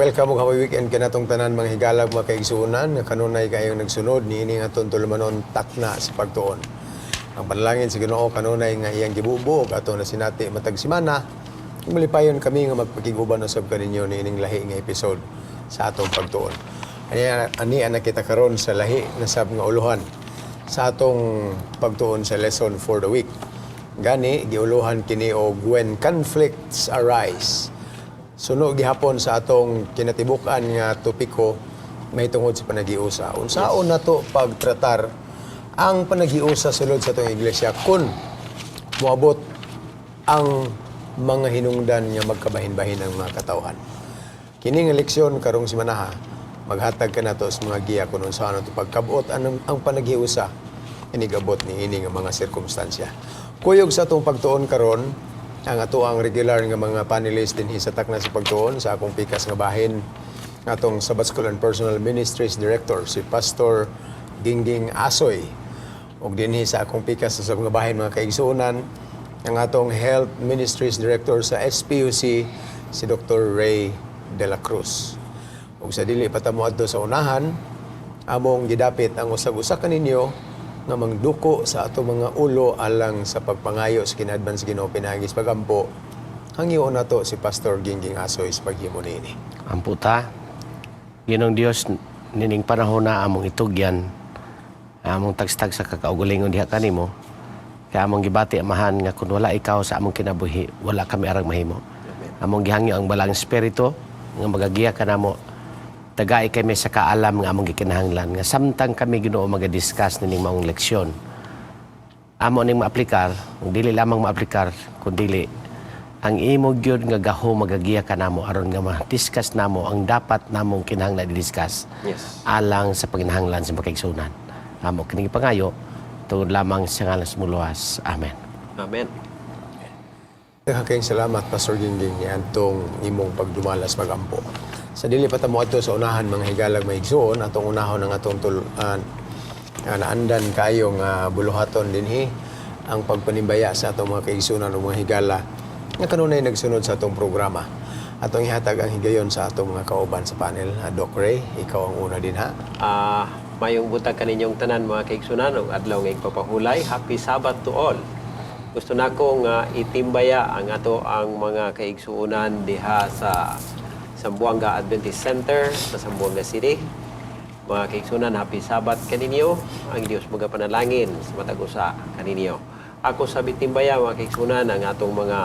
Welcome ug happy weekend kanatong tanan, mga higalag, mga kaigsuonan nga kanunay kayong nagsunod niini nga atong tulumanon, Takna sa Pagtuon. Ang panalangin sa Ginoo kanunay nga iyang gibubuog ato na sinati matag semana. Ug malipayon kami nga magpakig-uban usab kaninyo niining lahi nga episode sa atong pagtuon. Ani ani na kita karon sa lahi na sab nga uluhan sa atong pagtuon sa lesson for the week. Gani giuluhan kini og "When Conflicts Arise." Suno gihapon sa atong kinatibuk-an nga topiko may tungod sa panaghiusa. Unsaon nato pagtratar ang panaghiusa sulod sa atong iglesia kung moabot ang mga hinungdan nga magkabahin-bahin ang mga katawhan? Kini nga leksyon karong semanaha maghatag kanato sa mga giya kung unsaon nato pagkabot ang panaghiusa inigabot ni ini nga mga sirkumstansya. Kuyog sa atong pagtuon karon ang ato ang regular nga mga panelists dinhi sa Takna sa Pagtuon. Sa akong pikas nga bahin, atong Sabbath School and Personal Ministries Director, si Pastor Gingging Asoy. Ug dinhi sa akong pikas sa mga bahin, mga kaigsuonan, ang atong Health Ministries Director sa SPUC, si Dr. Ray De La Cruz. Ug sa dili pa ta moadto sa unahan, among gidapit ang usag-usa kaninyo nga mangduko sa atong mga ulo alang sa pagpangayo sa kinaadman sa Ginoo pinaagi sa pagampo. Hangyoon nato si Pastor Gingging Asoy sa paghimo niini. Ampo ta, Ginoong Dios, nining panahon na among itugyan, among tagstag sa kakaugalingon diha kanimo. Kaya among gibati, Amahan, nga kung wala ikaw sa among kinabuhi, wala kami arang mahimo. Among gihangyo ang Balaang Espiritu nga magagiya kanamo. Tagai kami sa kaalam nga among gikinahanglan nga samtang kami, Ginoo, maga-discuss nining maong leksyon. Amo ning maaplikar, ug dili lamang maaplikar kundi ang imo gyud nga gahom magagiya kanamo aron nga ma-discuss namo ang dapat namong kinahanglan i-discuss alang sa panginahanglan sa makaigsunan. Amo kining pangayo tungod lamang sa ngalan sa Muluwas. Amen. Amen. Daghang kayong salamat, Pastor Gingging, niadtong imong pagdumala sa pagampo. Sa dili pa ta moadto sa unahan, mga higalag, mga igsoon, atong unahon ang atong naandan kayo nga buluhaton dinhi, ang pagpanimbaya sa atong mga kaigsunan o mga higala nga kanunay nagsunod sa atong programa. Atong ihatag ang higayon sa atong mga kauban sa panel. Doc Ray, ikaw ang una dinha. Mayong buntag kaninyong tanan, mga kaigsunan, ug adlaw nga igpapahulay. Happy Sabbath to all. Gusto nako nga itimbaya ang ato ang mga kaigsuonan diha sa Zamboanga Adventist Center sa Zamboanga City. Mga kaigsuonan, happy Sabbath kaninyo. Ang Dios magapanalangin sa matag usa kaninyo. Ako sa bitimbaya, mga kaigsuonan, ang atong mga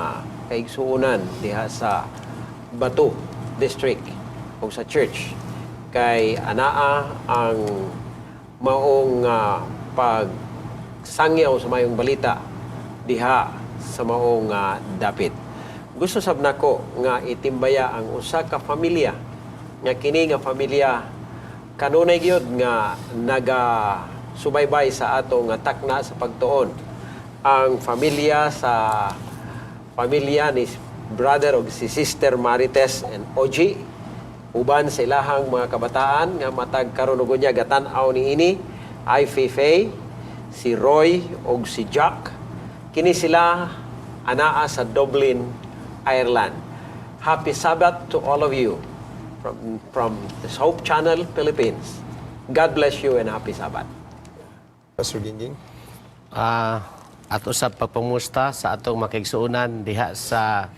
kaigsuonan diha sa Bato District o sa church kay anaa ang maong pagsangyaw sa mayong balita diha sa maong dapit. Gusto sab nako nga itimbaya ang usa ka pamilya nga kini nga pamilya kanunay gyud nga naga subaybay sa ato nga Takna sa Pagtuon. Ang pamilya sa pamilya ni brother og si Sister Marites and Oji uban sa ilahang mga kabataan nga matag karon ug unya gatan-aw niini, ay Feifei, si Roy og si Jack. Kini sila anaa sa Dublin, Ireland. Happy Sabbath to all of you from the Hope Channel Philippines. God bless you and happy Sabbath. Pastor Gingging. Ato sa pagpamusta sa atong makaigsuonan diha sa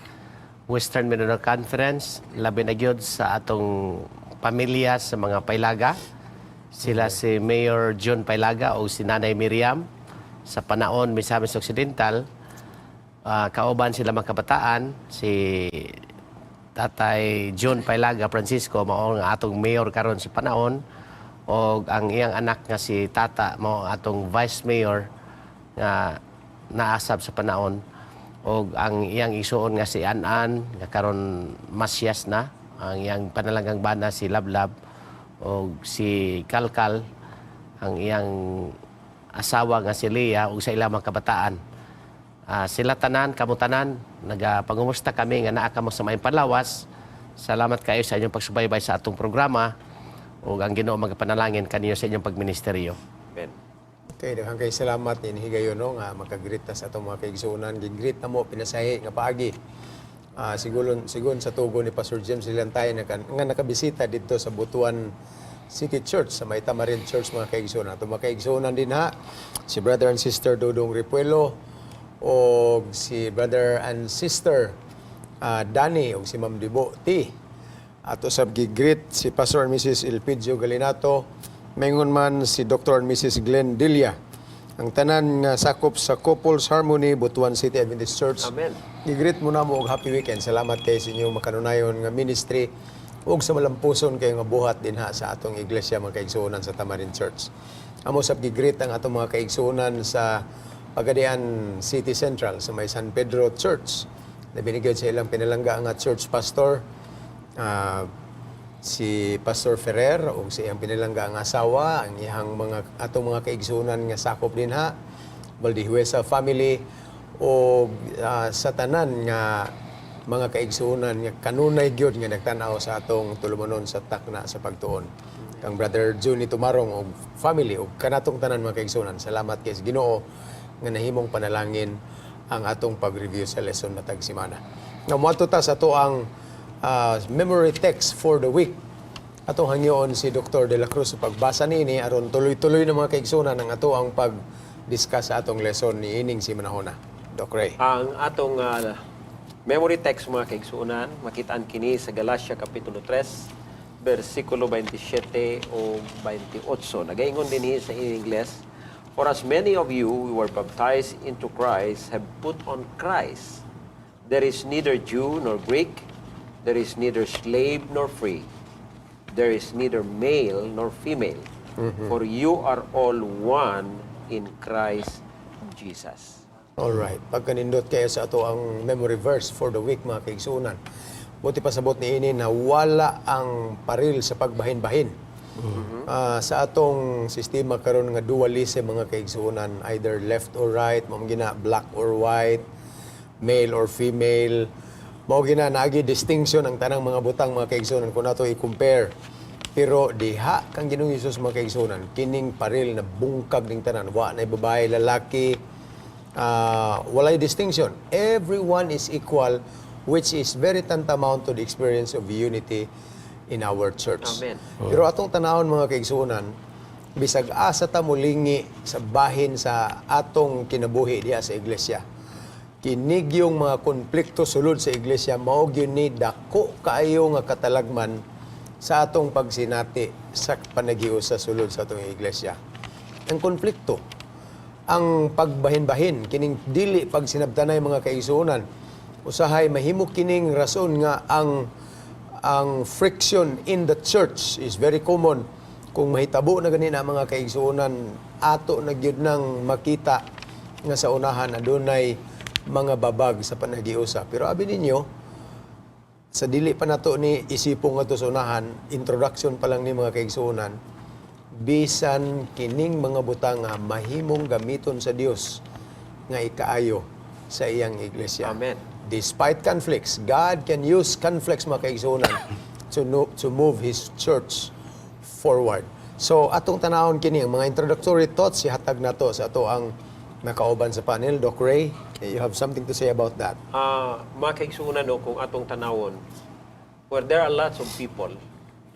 Western Mindanao Conference, labi na gyud sa atong pamilya sa mga Paylaga. Sila si Mayor John Paylaga o si Nanay Miriam sa Panaon, Misamis Occidental. Kauban sila mga kabataan, si Tatay John Paylaga Francisco, mao nga atong mayor karon sa Panaon, og ang iyang anak nga si Tata, mao ang atong vice mayor nga naasab sa Panaon, og ang iyang isuon nga si An-an nga karon masyas na, ang iyang panalanggang bana si Lablab, og si Kalkal, ang iyang asawa nga si Leah, ug sa ilang mga kabataan. Sila tanan, kamo tanan, nagapangumusta kami nga naa kamo sa maayong panlawas. Salamat kayo sa inyong pagsubaybay sa atong programa ug ang Ginoo magapanalangin kaninyo sa inyong pagministeryo. Amen. Okay, daghang kay salamat ni higayon, no, nga makagreet ta sa atong mga kaigsuonan. Gi-greet na mo pinasahi nga paagi. Sigon sa tugo ni Pastor James Lilantay nga nakabisita dito sa Butuan City Church, sa may Tamarin Church, mga kaigsunan. Ato mga kaigsunan din ha, si Brother and Sister Dodong Ripuelo o si Brother and Sister Danny o si Ma'am Dibo T. Ato sab gi-greet si Pastor and Mrs. Elpidio Galinato, maingon man si Dr. and Mrs. Glenn Dilia. Ang tanan nga sakop sa Couples Harmony, Butuan City Adventist Church. Amen. Gi-greet mo na mo og happy weekend. Salamat kay sa inyong makanunayon nga ministry ug sa malampuson kayo nga buhat dinha sa atong iglesia, mga kaigsuonan sa Tamarin Church. Amo sab gi-greet ang atong mga kaigsuonan sa Pagadian City Central sa may San Pedro Church. Na binigyan sa ilang pinalangga nga church pastor, si Pastor Ferrer o si iyang pinalangga ang asawa, ang iyang mga atong mga kaigsuonan nga sakop dinha, Valdehuesa family o sa tanan nga mga kaigsuonan nga kanunay gyud nga nagtan-aw sa atong tulumanon sa takna sa pagtuon. Kang Brother Juni Tumarong og family ug kanatong tanan, mga kaigsuonan, salamat kay sa Ginoo nga nahimong panalangin ang atong pag-review sa lesson matag semana. Nga moadto ta sa ato ang memory text for the week. Atong hangyoon si Dr. De La Cruz sa pagbasa niini aron tuloy-tuloy na, mga kaigsuonan, ang ato ang pag-discuss sa atong lesson ni ining simanahona. Doc Ray. Ang atong memory text, mga kaigsuonan, makitaan kini sa Galatia kapitulo 3 bersikulo 27 o 28. Nagaingon dinhi sa Ingles, "For as many of you who were baptized into Christ have put on Christ. There is neither Jew nor Greek, there is neither slave nor free, there is neither male nor female, for you are all one in Christ Jesus." All right. Pagkanindot kayo sa ato ang memory verse for the week, mga kaigsuonan. Buti pasabot ni ini na wala ang paril sa pagbahin-bahin. Sa atong sistema karon nga dualism, mga kaigsuonan, either left or right, mao gina black or white, male or female, mao gina naagi distinction ang tanang mga butang, mga kaigsuonan, kung nato i-compare. Pero diha kang Ginoong Hesus, mga kaigsuonan, kining paril na bungkag ning tanan, wa na babae, lalaki, walay distinction. Everyone is equal, which is very tantamount to the experience of unity in our church. Amen. Pero atong tanawon, mga kaigsuonan, bisag asa ta mulingi sa bahin sa atong kinabuhi diha sa iglesia, kinigyong mga konflikto sulod sa iglesia mao gyud ni dako kaayo nga katalagman sa atong pagsinati sa panaghiusa sulod sa atong iglesia. Ang konflikto, ang pagbahin-bahin, kining dili pagsinabtanay, mga kaigsuonan, usahay mahimo kining rason nga ang friction in the church is very common. Kung mahitabo na gani na, mga kaigsuonan, ato na gyud nang makita nga sa unahan adunay mga babag sa panaghiusa. Pero abi ninyo, sa dili pa nato ni isipong ato sa unahan, introduction pa lang ni, mga kaigsuonan, bisan kining mga butang nga mahimong gamiton sa Dios nga ikaayo sa iyang iglesia. Amen. Despite conflicts, God can use conflicts, mga kaigsuonan, to, no, to move His church forward. So atong tanawon kini ang mga introductory thoughts ihatag nato sa ato ang nakauban sa panel. Doc Ray, you have something to say about that? Mga kaigsuonan, no, kung atong tanawon, where there are lots of people,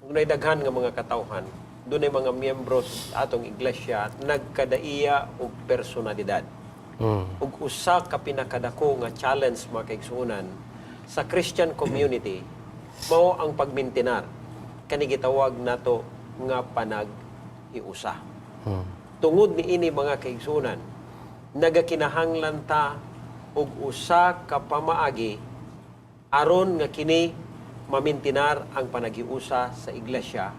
kung daghan nga mga katawhan, dunay mga miyembro sa atong iglesia nagkadaiya og personalidad. Ug usa ka pinakadako nga challenge, mga kaigsuonan, sa Christian community mao ang pagmintinar kani gitawag nato nga panag-hiusa. Tungod niini, mga kaigsuonan, nagakinahanglan ta og usa ka pamaagi aron nga kini mamintinar ang panaghiusa sa iglesia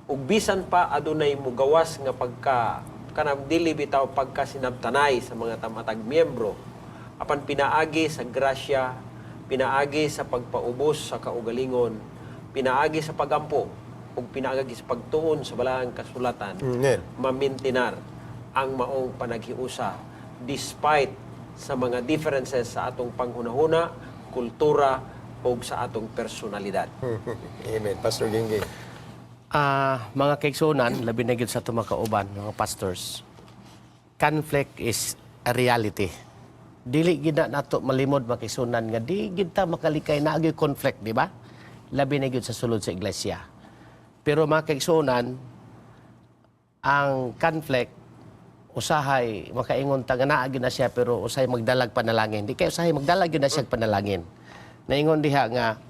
ug bisan pa adunay mugawas nga pagka kanang dili bitaw pagka sinabtanay sa mga tamatag miyembro, apan pinaagi sa grasya, pinaagi sa pagpaubos sa kaugalingon, pinaagi sa pagampo ug pinaagi sa pagtuon sa balaang kasulatan, Amen. Mamintinar ang maong panaghiusa despite sa mga differences sa atong panghunahuna, kultura ug sa atong personalidad. Amen. Pastor Gingging. Mga kaigsuonan, labi na gyud sa atong mga kauban, mga pastors. Conflict is a reality. Dili gid na nato malimod, mga kaigsuonan, nga di gid ta makalikay naa gyud conflict, di ba? Labi na gyud sa sulod sa iglesia. Pero, mga kaigsuonan, ang conflict usahay makaingon ta nga naa gyud na siya, pero usahay magdalag panalangin. Di kay usahay magdalag gyud na siya panalangin. Naingon diha nga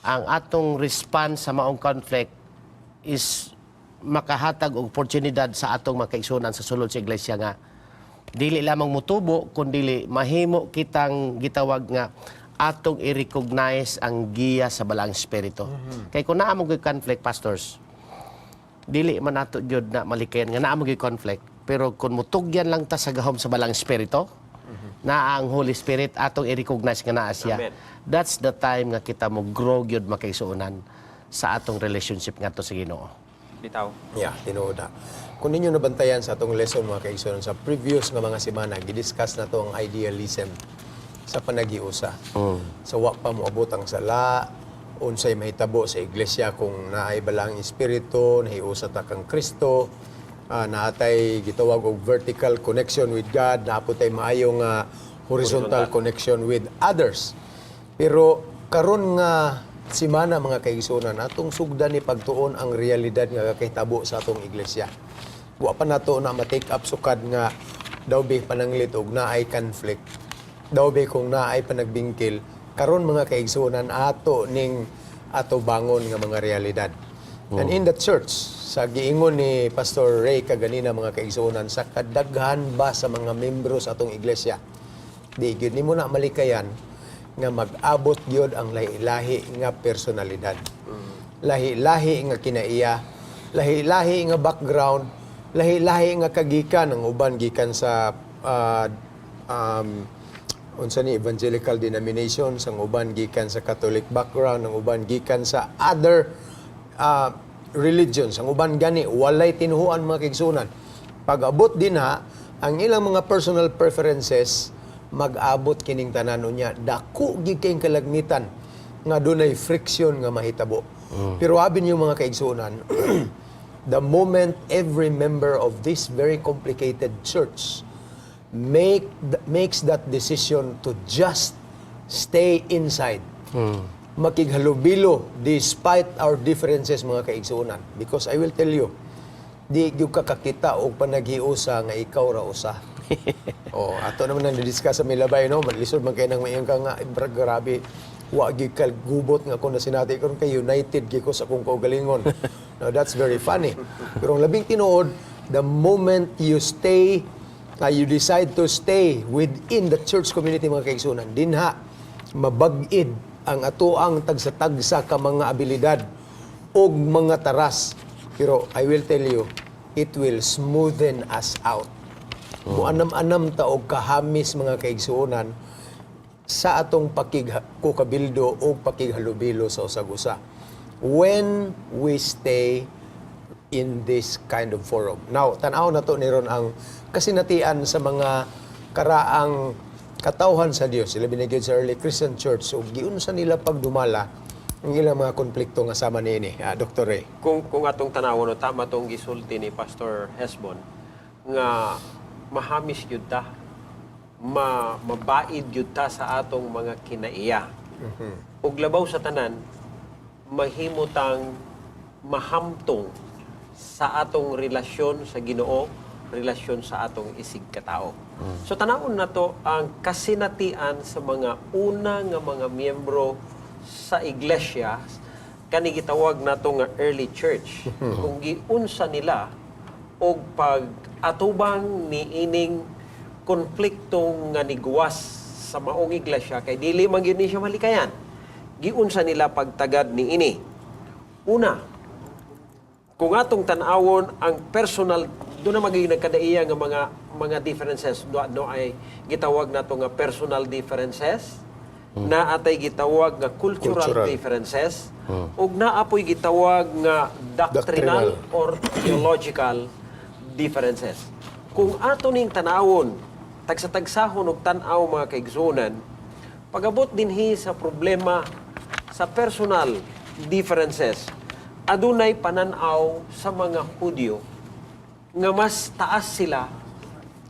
ang atong response sa maong conflict is makahatag og oportunidad sa atong mga kaigsuonan sa sulod sa iglesia nga dili lamang mutubo kundi mahimo kitang gitawag nga atong i-recognize ang giya sa Balaang Espiritu. Kay kung naa mo gyud conflict, pastors, dili man nato gyud na malikayan nga naa mo gyud conflict. Pero kung mutugyan lang ta sa gahom sa Balaang Espiritu, naa ang Holy Spirit, atong i-recognize nga naa siya. Amen. That's the time nga kita mo grow gyud, makaigsuonan, sa atong relationship ngadto sa Ginoo. Bitaw. Yeah, tinuod na. Kung ninyo nabantayan sa atong lesson, mga kaigsuonan, sa previous nga mga semana, gidiscuss na to ang idealism sa panaghiusa. Sa wa pa moabot ang sala, unsay mahitabo sa iglesia kung naay Balaang Espiritu, nahiusa ta kang Kristo, naatay gitawag og vertical connection with God, naa pod tay maayong horizontal connection with others. Pero karon nga simana, mga kaigsuonan, atong sugdan ni pagtuon ang realidad nga kakahitabo sa atong iglesia. Wa pa nato na ma-take up sukad nga daw bi pananglit og naay conflict. Daw bi kung naay panagbingkil. Karon, mga kaigsuonan, ato ning ato bangon nga mga realidad. And in the church, sa giingon ni Pastor Ray kaganina, mga kaigsuonan, sa kadaghan ba sa mga membro sa atong iglesia, di gyud nimo na malikayan nga mag-abot gyud ang lahi-lahi nga personalidad. Lahi-lahi nga kinaiya, lahi-lahi nga background, lahi-lahi nga kagikan. Ang uban gikan sa unsa ni, evangelical denominations, ang uban gikan sa Catholic background, ang uban gikan sa other religions, ang uban gani walay tinuhuan, mga kaigsuonan. Pag-abot dinha, ang ilang mga personal preferences, mag-abot kining tanan. Unya dako gid kayong kalagmitan nga dunay friction nga mahitabo. Pero abi niyo, mga kaigsuonan, the moment every member of this very complicated church makes that decision to just stay inside, makighalubilo despite our differences, mga kaigsuonan. Because I will tell you, di gyud ka kakita og panaghiusa nga ikaw ra usa. Oh, ato naman nang discuss sa milabay, no, lisod man kay nang maiyang ka nga, "Bra, grabe, wa gyud ka gubot nga akong nasinati karon kay united gyud ko sa akong kaugalingon." Now that's very funny. Pero ang labing tinuod, the moment you stay, you decide to stay within the church community, mga kaigsuonan, dinha mabag-id ang atoang tagsa-tagsa ka mga abilidad og mga taras. Pero I will tell you, it will smoothen us out. Muanam-anam ta og kahamis, mga kaigsuonan, sa atong pakigkukabildo o pakighalubilo sa usag-usa when we stay in this kind of forum. Now, tan-aw na to ni ron ang kasinatian sa mga karaang katawhan sa Dios, sila binigyan sa early Christian Church. So, giunsa nila pagdumala ang ilang mga konflikto nga sama niini, Dr. Ray? Kung atong tanawon, no, tama tong gisulti ni Pastor Hesbon nga mahamis gyud ta, mabaid gyud ta sa atong mga kinaiya. Ug labaw sa tanan, mahimo tang mahamtong sa atong relasyon sa Ginoo, relasyon sa atong isig katao. So tanawon nato ang kasinatian sa mga una nga mga miyembro sa iglesia, kani gitawag nato nga early church. Kung giunsa nila og pag-atubang niining konflikto nga niguwas sa maong iglesia, kay dili man gyud ni siya malikayan. Giunsa nila pagtagad niini? Una, kung atong tan-awon ang personal, doon na magiging nagkadaiya nga mga differences do, no, ay gitawag nato nga personal differences, na atay gitawag nga cultural, Cultural. differences, ug naa poy gitawag nga doctrinal, Doctrinal. or theological differences. Kung ato ning tanawon, tagsa-tagsahon og tan-aw, mga kaigsuonan, pagabot dinhi sa problema sa personal differences, adunay pananaw sa mga Hudyo nga mas taas sila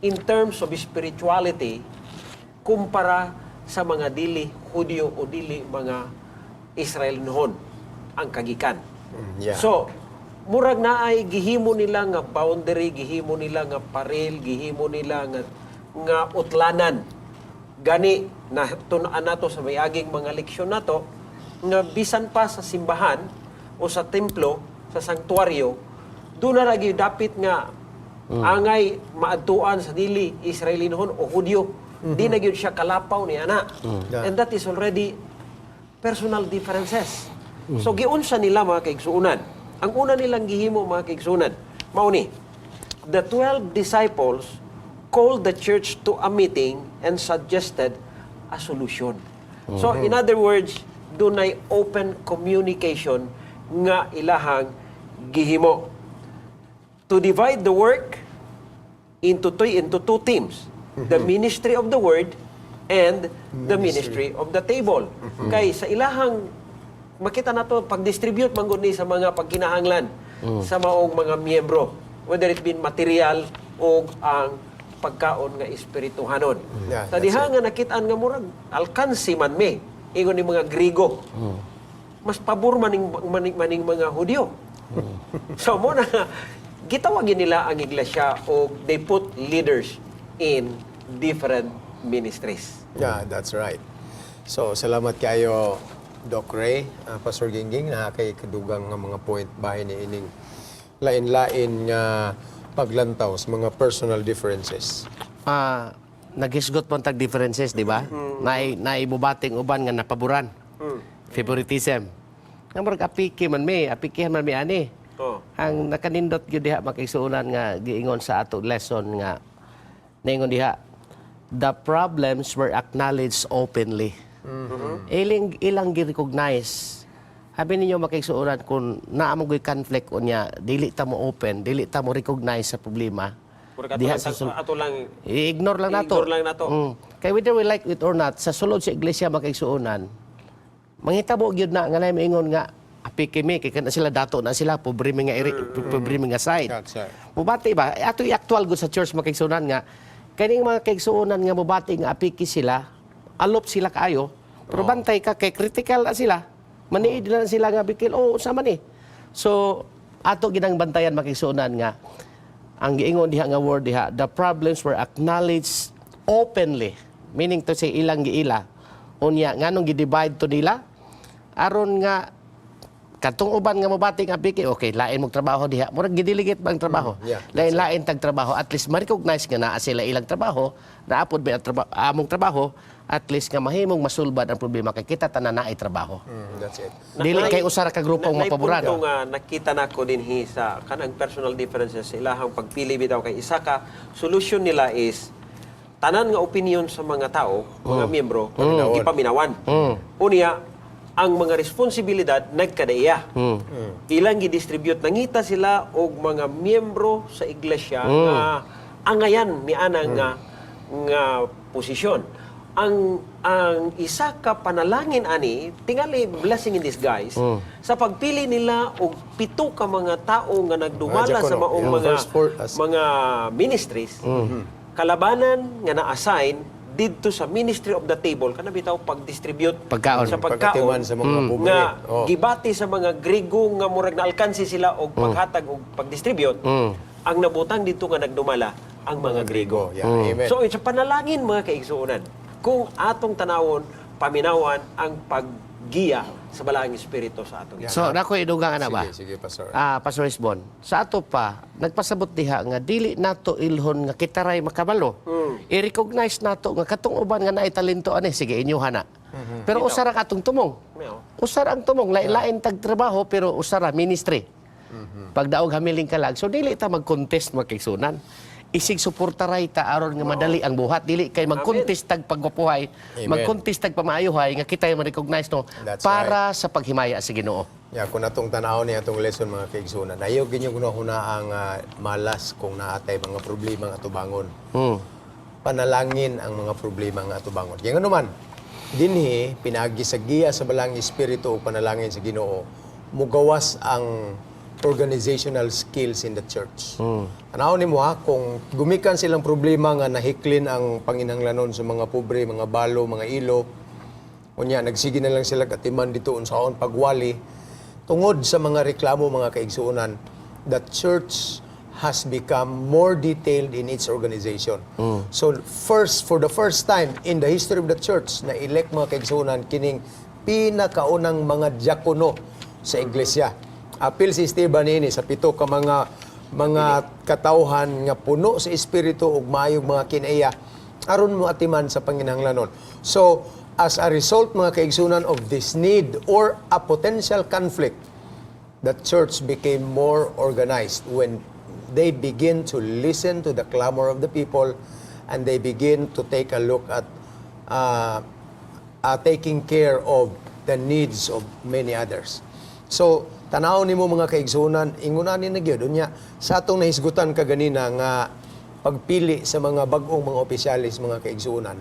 in terms of spirituality kumpara sa mga Gentile. kumpara sa mga dili Hudyo o dili mga Israelnohon ang kagikan. So, murag na ay gihimo nila nga boundary, gihimo nila nga paril, gihimo nila nga utlanan. Gani na tun-an nato sa mayaging mga leksyon nato nga bisan pa sa simbahan o sa templo, sa sanktuaryo, doon na lagi dapit nga angay maadtuan sa dili Israelinhon o Hudyo. Di na gyud siya kalapaw ni ana. And that is already personal differences. So giunsa nila, mga kaigsuonan. Ang una nilang gihimo, mga kaigsuonan, mao ni, the 12 disciples called the church to a meeting and suggested a solution. So in other words, dunay open communication nga ilahang gihimo. To divide the work into two teams: the ministry of the word and the ministry of the table. Kay sa ilahang makita nato pag-distribute man gud ni sa mga pagkinahanglan sa maong mga miyembro, whether it be material o ang pagkaon nga espirituhanon. Sa That's diha nga nakit-an nga murag alkansi man mi ingon ni mga Grigo. Mas pabor maning mga Hudyo. So mo na gitawagin nila ang iglesia o they put leaders in different ministries. Yeah, that's right. So, salamat kayo, Doc Ray, Pastor Gingging, na kay kadugang nga mga point bahin ni ining lain-lain nga paglantaw sa mga personal differences. Naghisgot man tag differences, di ba? Naibubating uban nga napaboran. Favoritism. Nga murag apiki man mi, apikihan man mi ani. Ang nakanindot gyud diha, makigsuonan, nga giingon sa ato lesson nga ningon diha, the problems were acknowledged openly. Ilang ilang gi-recognize. Habi ninyo, makigsuonan, kung naa mo conflict unya dili ta mo open, dili ta mo recognize sa problema. Murag ato Diha lang, sa ato lang I-ignore lang nato. I-ignore lang nato. Kay whether we like it or not, sa sulod sa iglesia, makigsuonan, manghitabo gyud na nga nay maingon nga apiki mi kay kana sila, dato na sila, pobre mi nga iri, pobre mi nga side. That's right. Mubati ba? Eh, ato i-actual gud sa church, makigsuonan, nga kaning mga kaigsuonan nga mubati nga apiki sila, alop sila kaayo, pero bantay ka kay critical na sila. Maniid na sila nga bikil, oh, unsa man eh. So ato ginang bantayan, makigsuonan, nga ang giingon diha nga word diha, the problems were acknowledged openly. Meaning to say, ilang giila. Unya, nganong gi-divide to nila? Aron nga katong uban nga mobati nga apiki, okay, lain mong trabaho diha. Murag gidelegate ba ang trabaho? Lain-lain tag trabaho. At least ma-recognize nga naa sila ilang trabaho, naapod ba ang among trabaho, at least nga mahimong masulbad ang problema kay kita tanan naay trabaho. That's it. Dili kay usa ra ka grupo ang mapaboran. Naay punto nga nakita nako dinhi sa kanang personal differences sa ilahang pagpili bitaw kay isa ka solution nila is tanan nga opinion sa mga tao, mga miyembro, gipaminawan. Unya, ang mga responsibilidad nagkadaiya. Ilang gidistribute, nangita sila og mga miyembro sa iglesia nga angayan ni ana nga posisyon. Ang isa ka panalangin ani tingali blessing in disguise sa pagpili nila og pito ka mga tao nga nagdumala Mga sa diakono. maong mga First four, mga ministries, kalabanan nga na-assign didto sa ministry of the table, kana bitaw pag-distribute Pagkaon. sa pagkaon Pagkatiman sa mga pobre. nga gibati sa mga Grigo nga murag naalkansi sila og paghatag og pag-distribute, ang nabutang didto nga nagdumala ang mga Grigo. Go. Yeah, amen. So sa panalangin, mga kaigsuonan, kung atong tanawon, paminawan ang paggiya sa Balaang Espiritu sa atong So, nako idugang ana ba? Sige, sige, Pastor. Pastor Isbon, sa ato pa, nagpasabot diha nga dili nato ilhon nga kita ray makabalo. I-recognize nato nga katong uban nga naay talento ani, sige, inyo na. Pero usa ra katong tumong. Mao. Usa ra ang tumong, lain-lain tag trabaho pero usa ra ministry. Pagdaog hamiling kalag. So dili ta mag-contest, magkaigsunan. Isig suporta ray ta aron nga madali ang buhat. Dili kay mag-contest tag pagwapuhay, Amen. mag-contest tag pamaayohay nga kita ma-recognize no That's para sa paghimaya sa Ginoo. Yeah, kung atong tanaw ni atong lesson, mga kaigsunan, ayaw ginyo huna ang malas kung naatay mga problema nga atubangon. Panalangin ang mga problema nga atubangon. Kaya nga naman, dinhi pinaagi sa giya sa Balang Espiritu o panalangin sa Ginoo, mugawas ang Organizational skills in the church. Tanaw nimo ha, kung gumikan silang problema nga nahiklin ang panginahanglanon sa mga pobre, mga balo, mga ilo, unya nagsige na lang sila katiman dito unsaon pagwali tungod sa mga reklamo, mga kaigsuonan, the church has become more detailed in its organization. So first for the first time in the history of the church, na elect, mga kaigsuonan, kining pinakaunang mga diakono sa iglesia. Apil si Esteban ini sa pito ka mga katawhan nga puno sa espiritu ug maayong mga kinaiya aron mo atiman sa panginahanglanon. So, as a result, mga kaigsunan, of this need or a potential conflict, the church became more organized when they begin to listen to the clamor of the people and they begin to take a look at taking care of the needs of many others. So, tanaw nimo, mga kaigsunan, ingon ani na gyud unya sa atong nahisgutan kaganina nga pagpili sa mga bag-ong mga opisyalis, mga kaigsunan,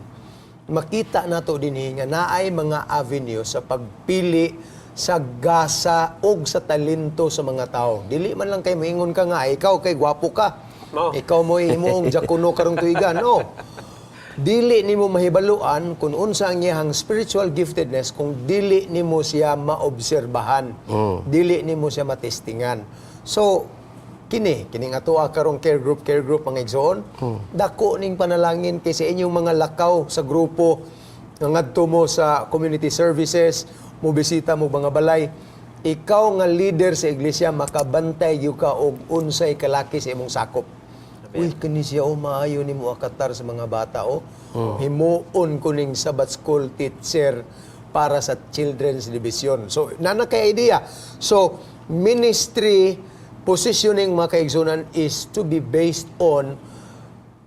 makita nato dinhi nga naay mga avenue sa pagpili sa gasa og sa talento sa mga tao. Dili man lang kay moingon ka nga, "Ay, ikaw kay gwapo ka. Mao. Ikaw mo himuong diakono karong tuigan." No. Dili nimo mahibaluan kung unsa ang iyang spiritual giftedness kung dili nimo siya maobserbahan. Dili nimo siya matestingan. So, kining atoa karong care group, mga igsoon, dako ning panalangin kay sa inyong mga lakaw sa grupo, nga ngadto mo sa community services, mo bisita mo mga balay, ikaw nga leader sa iglesia, makabantay gyud ka og unsay kalaki sa imong sakop. "Uy, kani siya oh, maayo nimo akatar sa mga bata oh. Himuon ko ning Sabbath school teacher para sa children's division." So, nana kay idea. So, ministry positioning, mga kaigsunan, is to be based on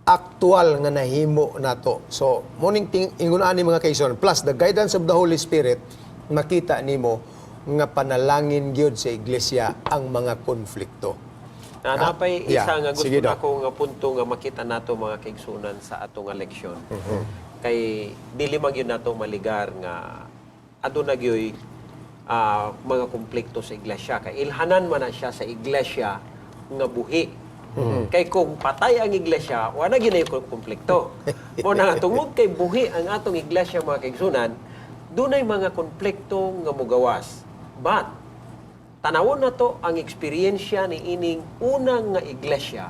actual nga nahimo nato. So, morning ting ingon ani, mga kaigsunan, plus the guidance of the Holy Spirit, makita nimo nga panalangin gyud sa iglesia ang mga konflikto. Na napay isa nga gusto Sige daw. Nako nga punto nga makita nato, mga kaigsunan, sa ato nga leksyon. Kay dili man gyud nato maligar nga aduna gyoy mga konflikto sa iglesia kay ilhanan man na siya sa iglesia nga buhi. Kay kung patay ang iglesia, wala gyud nay konflikto. Mo na nga tungod kay buhi ang atong iglesia, mga kaigsunan, dunay mga konflikto nga mugawas. But tanawon nato ang eksperyensya ni ining unang nga iglesia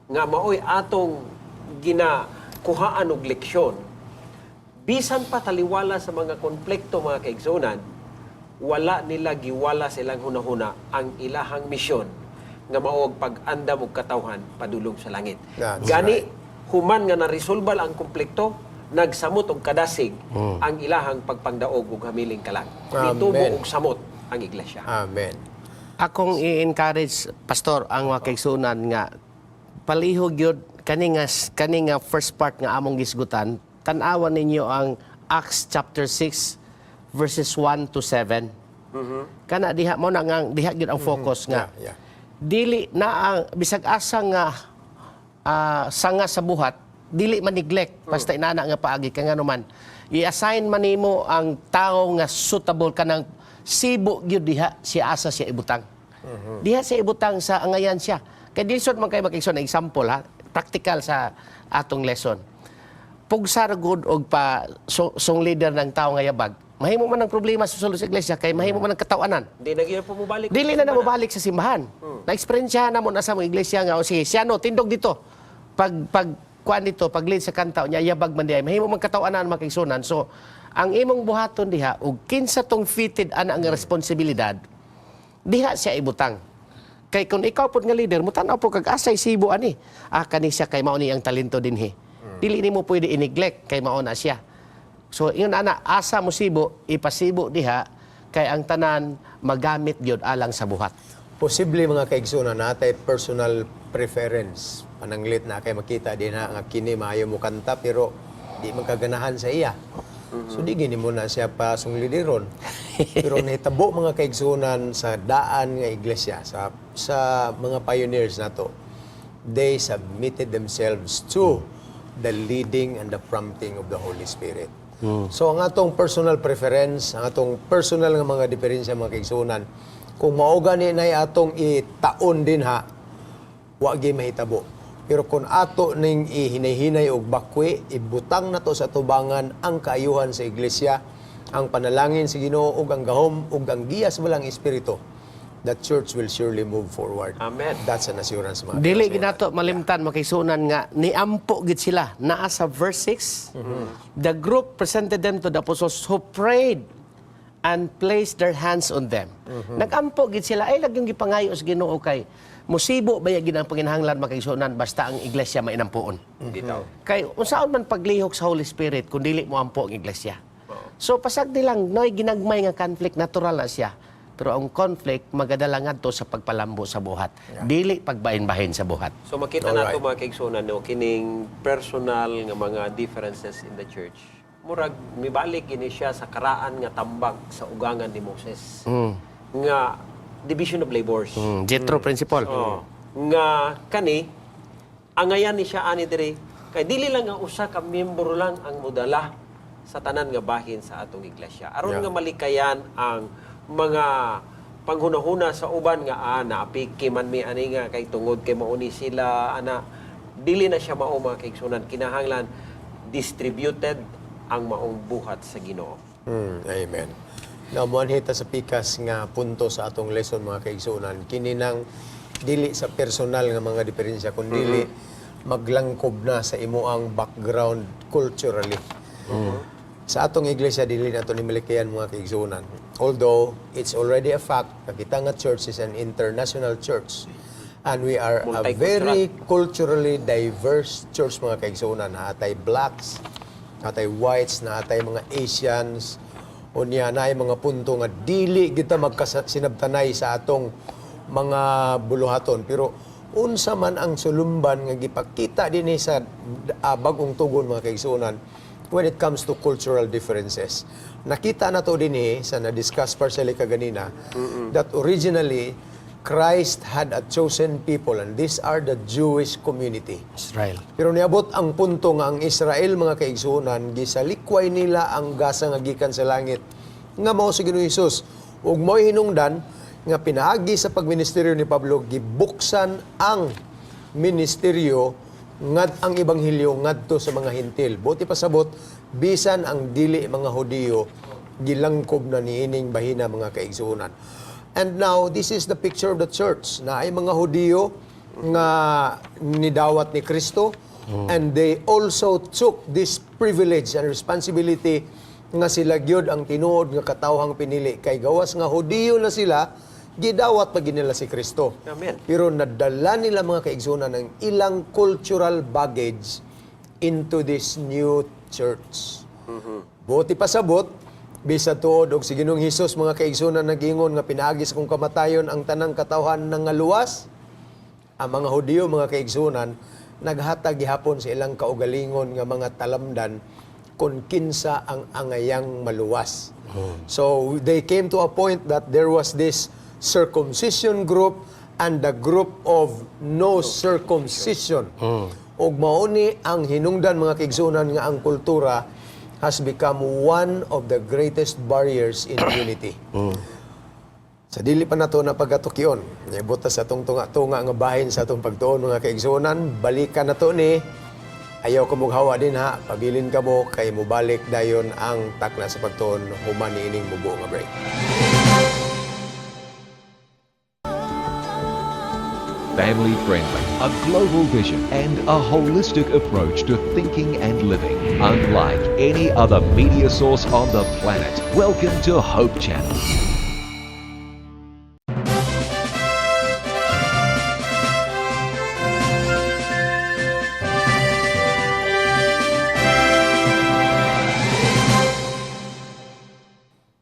nga maoy atong ginakuhaan og leksyon. Bisan pa taliwala sa mga konflikto, mga kaigsunan, wala nila giwala sa ilang hunahuna ang ilahang misyon nga mao ang pag-andam og katawhan padulong sa langit. That's Gani right. human nga naresolbal ang konflikto, nagsamot og kadasig ang ilahang pagpangdaog ug hamiling kalag. Amen. Nitubo og samot ang iglesia. Amen. Akong i-encourage, Pastor, ang mga kaigsunan nga palihog yun kani nga first part nga among gisgutan, tan-awan ninyo ang Acts chapter 6 verses 1 to 7. Kana diha mo na nga diha gyud ang focus nga dili na ang bisag asa nga sanga sa buhat, dili man neglect basta inana nga paagi, kay ngano man i-assign man nimo ang tawo nga suitable kanang sibo gyud diha siya, asa siya ibutang, diha siya ibutang sa angayan siya, kay lisod man kay makigson. Example ha, practical sa atong lesson, pugsa ra gud og pa so, song leader ng tao nga yabag, mahimo man ang problema sa sulod sa iglesia kay mahimo man ang katawanan. Di na gyud po mobalik. Dili na na mobalik sa simbahan. Na-experience na mo na sa mga iglesia nga, o sige, siya no, tindog dito. Pag kuan dito, pag lead sa kanta, nya yabag man diay, mahimo man katawanan, mga kaigsunan. So, ang imong buhaton diha, og kinsa tong fitted ana ang responsibilidad, diha siya ibutang. Kay kung ikaw pod nga leader, mutan-aw po kag asay sibo ani. Ah, kani siya kay mao ni ang talento dinhi. Dili nimo pwede i-neglect kay mao na siya. So ingon ana, asa mo sibo, ipasibo diha kay ang tanan magamit gyud alang sa buhat. Posible, mga kaigsunan, natay personal preference. Pananglit na kay makita din na nga kini maayo mo kanta pero di man kaganahan sa iya. So di gini mo na siya pa sunglideron. Pero nahitabo, mga kaigsunan, sa daan nga iglesia, sa mga pioneers nato, they submitted themselves to the leading and the prompting of the Holy Spirit. So ang atong personal preference, ang atong personal nga mga diferensya, mga kaigsunan, Kung mao gani nay atong itaon din ha, wa gyud mahitabo. Pero kung ato ning ihinay-hinay og bakwi, ibutang nato sa tubangan ang kaayuhan sa iglesia, ang panalangin sa Ginoo ug ang gahom ug ang giya sa Balaang Espiritu, the church will surely move forward. Amen. That's an assurance, mga Dili kaigsuonan. ginato malimtan, makaigsuonan, nga niampo gid sila naa sa verse 6. The group presented them to the apostles, who prayed and placed their hands on them. Nagampo gid sila ay laging gipangayo sa Ginoo kay musibo ba gid ang panginahanglan, makaigsuonan, basta ang iglesia mainampuon. Bitaw. Kay unsaon man paglihok sa Holy Spirit kung dili mo ampo ang iglesia? So pasagdi lang noy ginagmay nga conflict, natural na siya. Pero ang conflict magadala ngadto sa pagpalambo sa buhat. Dili pagbahin-bahin sa buhat. So makita nato, mga kaigsuonan, no, kining personal nga mga differences in the church. Murag mibalik gini siya sa karaan nga tambag sa ugangan ni Moses. Nga division of labors. Jethro principle. Oh, nga kani angayan ni siya ani diri kay dili lang nga usa ka miyembro lang ang modala sa tanan nga bahin sa atong iglesia. Aron nga malikayan ang mga panghunahuna sa uban nga naapiki man mi ani nga kay tungod kay mauni sila ana, dili na siya mao, mga kaigsuonan. Kinahanglan distributed ang maong buhat sa Ginoo. Amen. Now, muanhi ta sa pikas nga punto sa atong lesson, mga kaigsuonan. Kini nang dili sa personal nga mga diferensya, kundi maglangkob na sa imuang background culturally. Sa atong iglesia, dili nato ni malikayan, mga kaigsuonan. Although it's already a fact na kita nga church is an international church. And we are a Multicultural. very culturally diverse church, mga kaigsuonan. Naa tay blacks, naa tay whites, naa tay mga Asians, unya naay mga punto nga dili kita magkasinabtanay sa atong mga buluhaton. Pero unsa man ang sulumban nga gipakita dinhi sa Bagong Tugon, mga kaigsuonan, when it comes to cultural differences? Nakita na to dinhi sa na-discuss partially kaganina that originally Christ had a chosen people, and these are the Jewish community. Israel. Pero niabot ang punto nga ang Israel, mga kaigsuonan, gisalikway nila ang gasa nga gikan sa langit nga mao si Ginoong Hesus. Ug mo'y hinungdan nga pinaagi sa pagministeryo ni Pablo, gibuksan ang ministeryo ngad ang ebanghelyo ngadto sa mga Hentil. Buot pasabot, bisan ang dili mga Hudiyo gilangkob na niining bahina, mga kaigsuonan. And now this is the picture of the church na ay mga Hudiyo nga nidawat ni Kristo, and they also took this privilege and responsibility nga sila gyud ang tinuod nga katawhang pinili kay gawas nga Hudiyo na sila, gidawat pa gyud nila si Kristo. Amen. Pero nadala nila, mga kaigsuonan, ang ilang cultural baggage into this new church. Buot pasabot, bisa tuod og si Ginoong Hesus, mga kaigsuonan, nagingon nga pinaagi sa kong kamatayon ang tanang katawhan nga luwas, ang mga Hudiyo, mga kaigsuonan, naghatag gihapon sa ilang kaugalingon nga mga talamdan kung kinsa ang angayang maluwas. So they came to a point that there was this circumcision group and the group of no circumcision. Ug mao ni ang hinungdan, mga kaigsuonan, nga ang kultura has become one of the greatest barriers in unity. Sa dili pa nato na pagkatukion, niabot ta sa atong tunga-tunga nga bahin sa atong pagtuon, mga kaigsuonan, balikan na to ni. Ayaw ka mughawa din ha, pabilin ka mo kay mubalik dayon ang Takna sa Pagtuon human niining mubo nga break. Family friendly, a global vision, and a holistic approach to thinking and living. Unlike any other media source on the planet. Welcome to Hope Channel.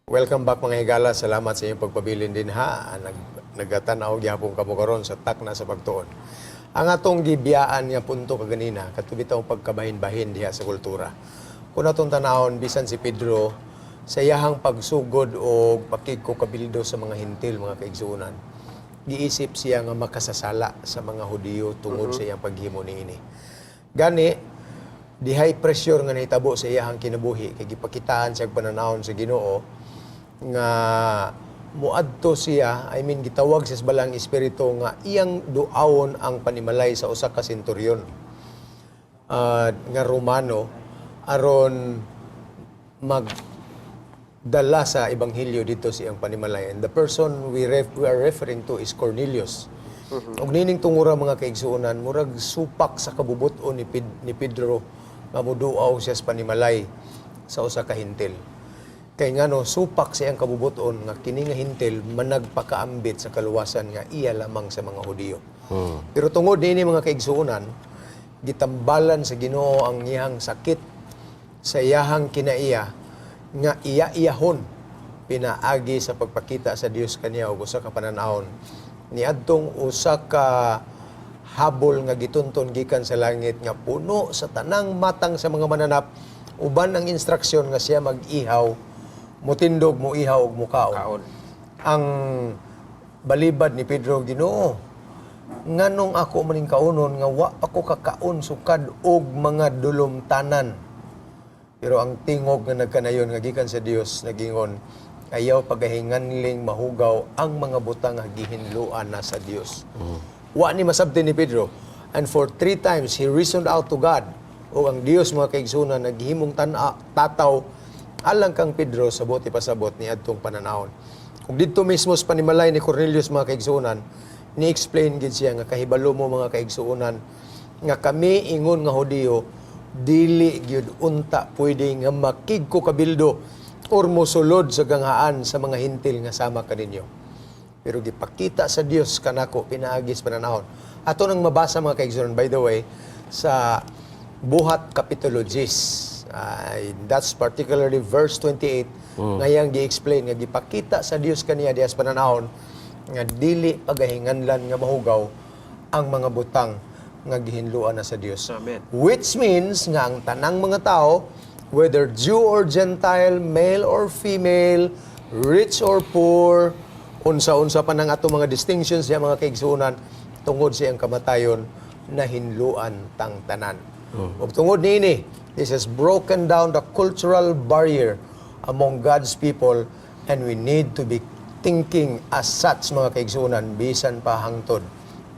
Welcome back, mga higala. Salamat sa inyong pagpabilin din ha. Nagatanaw gyapon kamo karon sa Takna sa Pagtuon. Ang atong gibiyaan nga punto kaganina, kato bitawng pagkabahin-bahin diha sa kultura. Kung atong tanawon, bisan si Pedro sa iyahang pagsugod o pakigkukabildo sa mga Hentil, mga kaigsuonan, giisip siya nga makasasala sa mga Hudiyo tungod sa iyang paghimo niini. Gani, dihay pressure nga nahitabo sa iyahang kinabuhi kay gipakitaan siya og pananawon sa Ginoo nga Muadto siya, I mean, gitawag siya sa Balaang Espiritu nga iyang duawon ang panimalay sa usa ka senturyon nga Romano aron magdala sa ebanghelyo dito sa iyang panimalay. And the person we are referring to is Cornelius. Ug nining tungura, mga kaigsuonan, murag supak sa kabubuton ni Pedro nga muduaw siya sa panimalay sa usa ka Hentil. Kay ngano, supak sa iyang kabubuton nga kini nga Hentil managpakaambit sa kaluwasan nga iya lamang sa mga Hudiyo. Pero tungod niini, mga kaigsuonan, gitambalan sa Ginoo ang iyang sakit sa iyahang kinaiya nga iya-iyahon pinaagi sa pagpakita sa Dios kaniya og usa ka panan-awon niadtong usa ka habol nga gitunton gikan sa langit nga puno sa tanang matang sa mga mananap uban ang instruksyon nga siya mag-ihaw, mutindog, muihaw ug mukaon. Kaon. Ang balibad ni Pedro, "Ginoo, nganong ako maning kaunon nga wa pa ko kakaon sukad og mga dulumtanan?" Pero ang tingog nga nagkanayon nga gikan sa Dios nagingon, "Ayaw pagahinganling mahugaw ang mga butang nga gihinloan na sa Dios." Wa ni masabti ni Pedro. And for three times he reasoned out to God. O ang Dios, mga kaigsunan, naghimong tana, tataw alang kang Pedro sa buot ipasabot ni adtong pananawon. Ug didto mismo sa panimalay ni Cornelius, mga kaigsuonan, ni-explain gid siya nga kahibalo mo, mga kaigsuonan, nga kami ingon nga Hudiyo dili gyud unta pwede nga makigko kabildo or mosulod sa ganghaan sa mga Hentil nga sama kaninyo. Pero gipakita sa Dios kanako pinaagi sa pananahon. Ato nang mabasa, mga kaigsuonan, by the way, sa Buhat Kapitulo 10. Ay, that's particularly verse 28 ngayang gi-explain nga gipakita sa Dios kaniya diha sa pananahon nga dili pagahinganlan nga mahugaw ang mga butang nga gihinluan na sa Dios. Amen. Which means nga ang tanang mga tao, whether Jew or Gentile, male or female, rich or poor, unsa-unsa pa nang ato mga distinctions diya, mga kaigsuonan, tungod sa iyang kamatayon, nahinluan tang tanan. Ug tungod niini, this has broken down the cultural barrier among God's people and we need to be thinking as such, mga kaigsuonan, bisan pa hangtod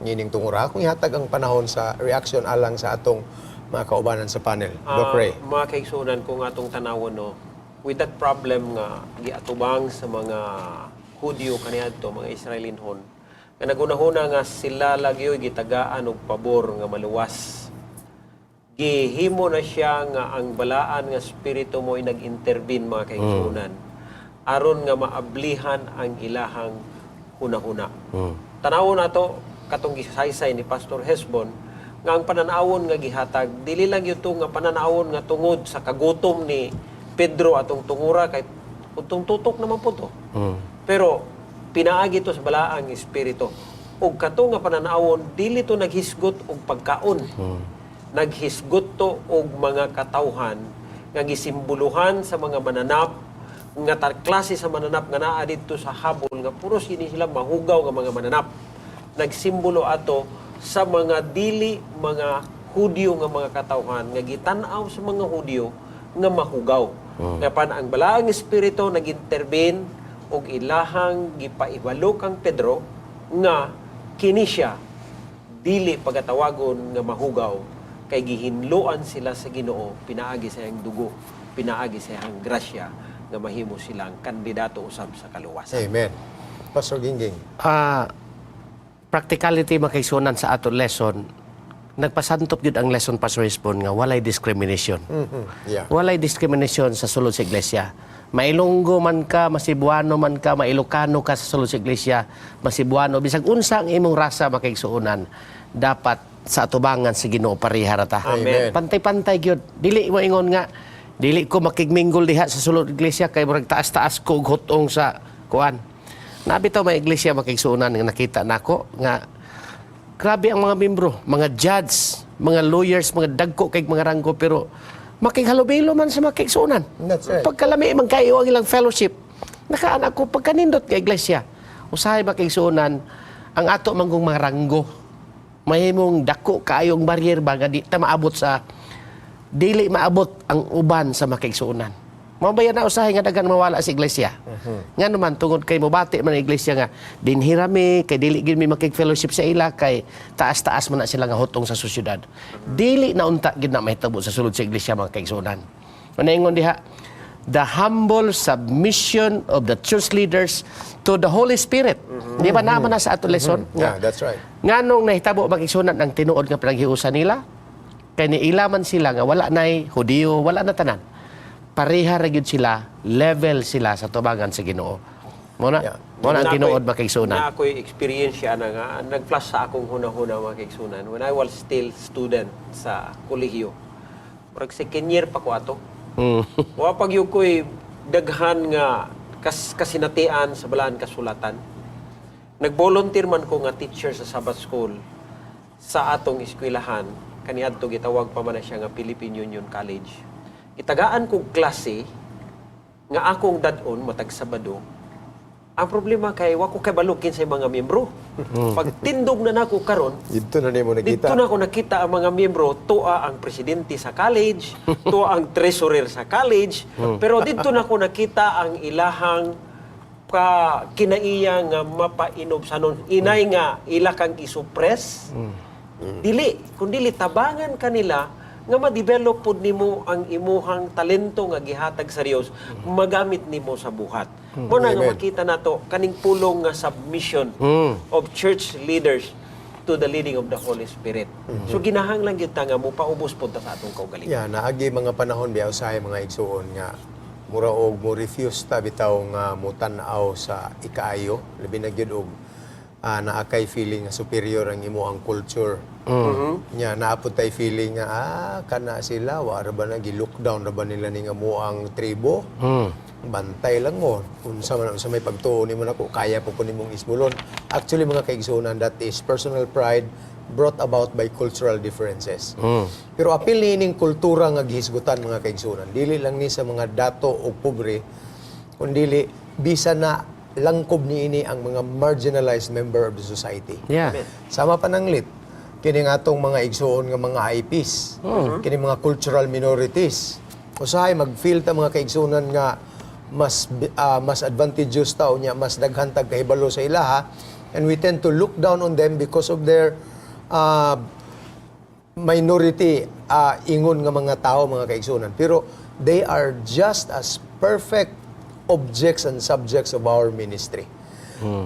ngining tungura. Akong ihatag ang panahon sa reaction alang sa atong mga kaubanan sa panel. Doc Ray. Mga kaigsuonan, kung atong tanawon, no, with that problem nga giatubang sa mga Hudyo kaniadto, mga Israelinhon, nga nagunahuna nga sila lagyo'y gitagaan og pabor nga maluwas. Gihimo na siya nga ang Balaan nga Espiritu mo'y nag-intervene, mga kaigsuonan, aron nga maablihan ang ilahang hunahuna. Tanawon nato katong gisaysay ni Pastor Hesbon nga ang pananawon nga gihatag dili lang yun nga pananawon nga tungod sa kagutom ni Pedro atong tungura, kay utong tutok naman po to. Pero pinaagi to sa Balaang Espiritu. Ug kato nga pananawon dili to naghisgot og pagkaon. Naghisgot to og mga katawhan nga gisimboluhan sa mga mananap nga klase sa mananap nga naa didto sa habol nga puros gini sila mahugaw nga mga mananap. Nagsimbolo ato sa mga dili mga Hudyo nga mga katawhan nga gitan-aw sa mga Hudyo nga mahugaw. Nga pan ang Balaang Espiritu nag-intervene og ilahang gipaibalo kang Pedro nga kini siya dili pagatawagon nga mahugaw kay gihinloan sila sa Ginoo pinaagi sa iyang dugo, pinaagi sa iyang grasya nga mahimo silang kandidato usab sa kaluwasan. Amen. Pastor Gingging. Practicality, mga kaigsuonan, sa ato lesson, nagpasantop gyud ang lesson, Pastor Hesbon, nga walay discrimination. Walay discrimination sa sulod sa iglesia. Mailonggo man ka, Masibuano man ka, Mailocano ka sa sulod sa iglesia, Masibuano, bisag unsa ang imong rasa, makaigsuonan, dapat sa atubangan sa Ginoo pareha ra ta. Amen. Pantay-pantay gyud. Dili mo ingon nga dili ko makigmingle diha sa sulod iglesia kay murag taas-taas ko og hutong sa kuan. Naa bitaw may iglesia, makaigsuonan, nga nakita nako nga grabe ang mga membro, mga judge, mga lawyers, mga dagko kay mga ranggo, pero makighalubilo man sa makaigsuonan. That's right. Pagkalami man kayo ang ilang fellowship. Nakaan ako pagkanindot nga iglesia. Usahay, makaigsuonan, ang ato manggong mga ranggo. Mahimong dako kaayong barrier ba nga di ta maabot sa dili maabot ang uban sa makaigsuonan. Mao ba yan na usahay nga daghan mawala sa iglesia? Nga naman tungod kay mobati man ang iglesia nga dinhi ra mi kay dili gyud mi makig-fellowship sa ila kay taas-taas man na sila nga hutong sa sosyedad. Dili na unta gyud na mahitabo sa sulod sa iglesia, mga kaigsuonan. Manaingon diha, the humble submission of the church leaders to the Holy Spirit. Di ba naman na sa ato lesson? Yeah, that's right. Nganong nahitabo magigsunan ang tinuod nga panaghiusa nila? Kay niila man sila nga wala nay Hudiyo, wala na tanan. Pareha ra gyud sila, level sila sa tubangan sa Ginoo. Mo na ang tinuod, makigsunan. Na ako'y experience siya na nga, nag-flash sa akong huna-huna, mga kaigsunan, when I was still student sa kolehiyo. Murag second year pa ko ato. Wa pag gyud ko'y daghan nga kasinatian sa balaan kasulatan. Nag-volunteer man ko nga teacher sa Sabbath School sa atong eskwelahan kaniadto, gitawag pa man na siya nga Philippine Union College. Gitagaan kog klase nga akong dad-on matag Sabado. Ang problema kay wa ko kabalo kinsay mga miyembro. Pag tindog na nako karon, Dito na nimo nakita. dito na ako nakita ang mga miyembro, tuwa ang presidente sa college, tuwa ang treasurer sa college, pero dito na ako nakita ang ilahang ka kinaiya nga mapainobsanon. Inay nga ila kang isupres. Dili, kun dili tabangan kanila nga ma-develop pod nimo ang imuhang talento nga gihatag sa Dios, magamit nimo sa buhat. Mo na nga Amen. makita nato kaning pulong nga submission of church leaders to the leading of the Holy Spirit. So ginahanglan gyud ta nga mopaubos pod ta sa atong kaugalingon. Yeah, naagi mga panahon biya usahay, mga igsuon, nga mura og mo refuse ta bitaw nga mutan-aw sa ikaayo, labi na gyud og naa kay feeling nga superior ang imo ang culture. Nya naa pud tay feeling nga kana sila wa ra ba na gi-lockdown ra ba nila ning amo ang tribo. Bantay lang mo unsa man unsa may pagtuo nimo nako, kaya po ko nimong isbulon. Actually, mga kaigsuonan, that is personal pride brought about by cultural differences. Pero apil niining kultura nga gihisgutan, mga kaigsuonan, dili lang ni sa mga dato o pobre, kundili bisa na langkob niini ang mga marginalized member of the society. Sama pananglit kini nga atong mga igsuon nga mga IPs, kini mga cultural minorities. Usahay mag-feel ta, mga kaigsuonan, nga mas advantageous ta unya mas daghan tag kahibalo sa ilaha, and we tend to look down on them because of their minority ingon nga mga tao, mga kaigsuonan. Pero they are just as perfect objects and subjects of our ministry.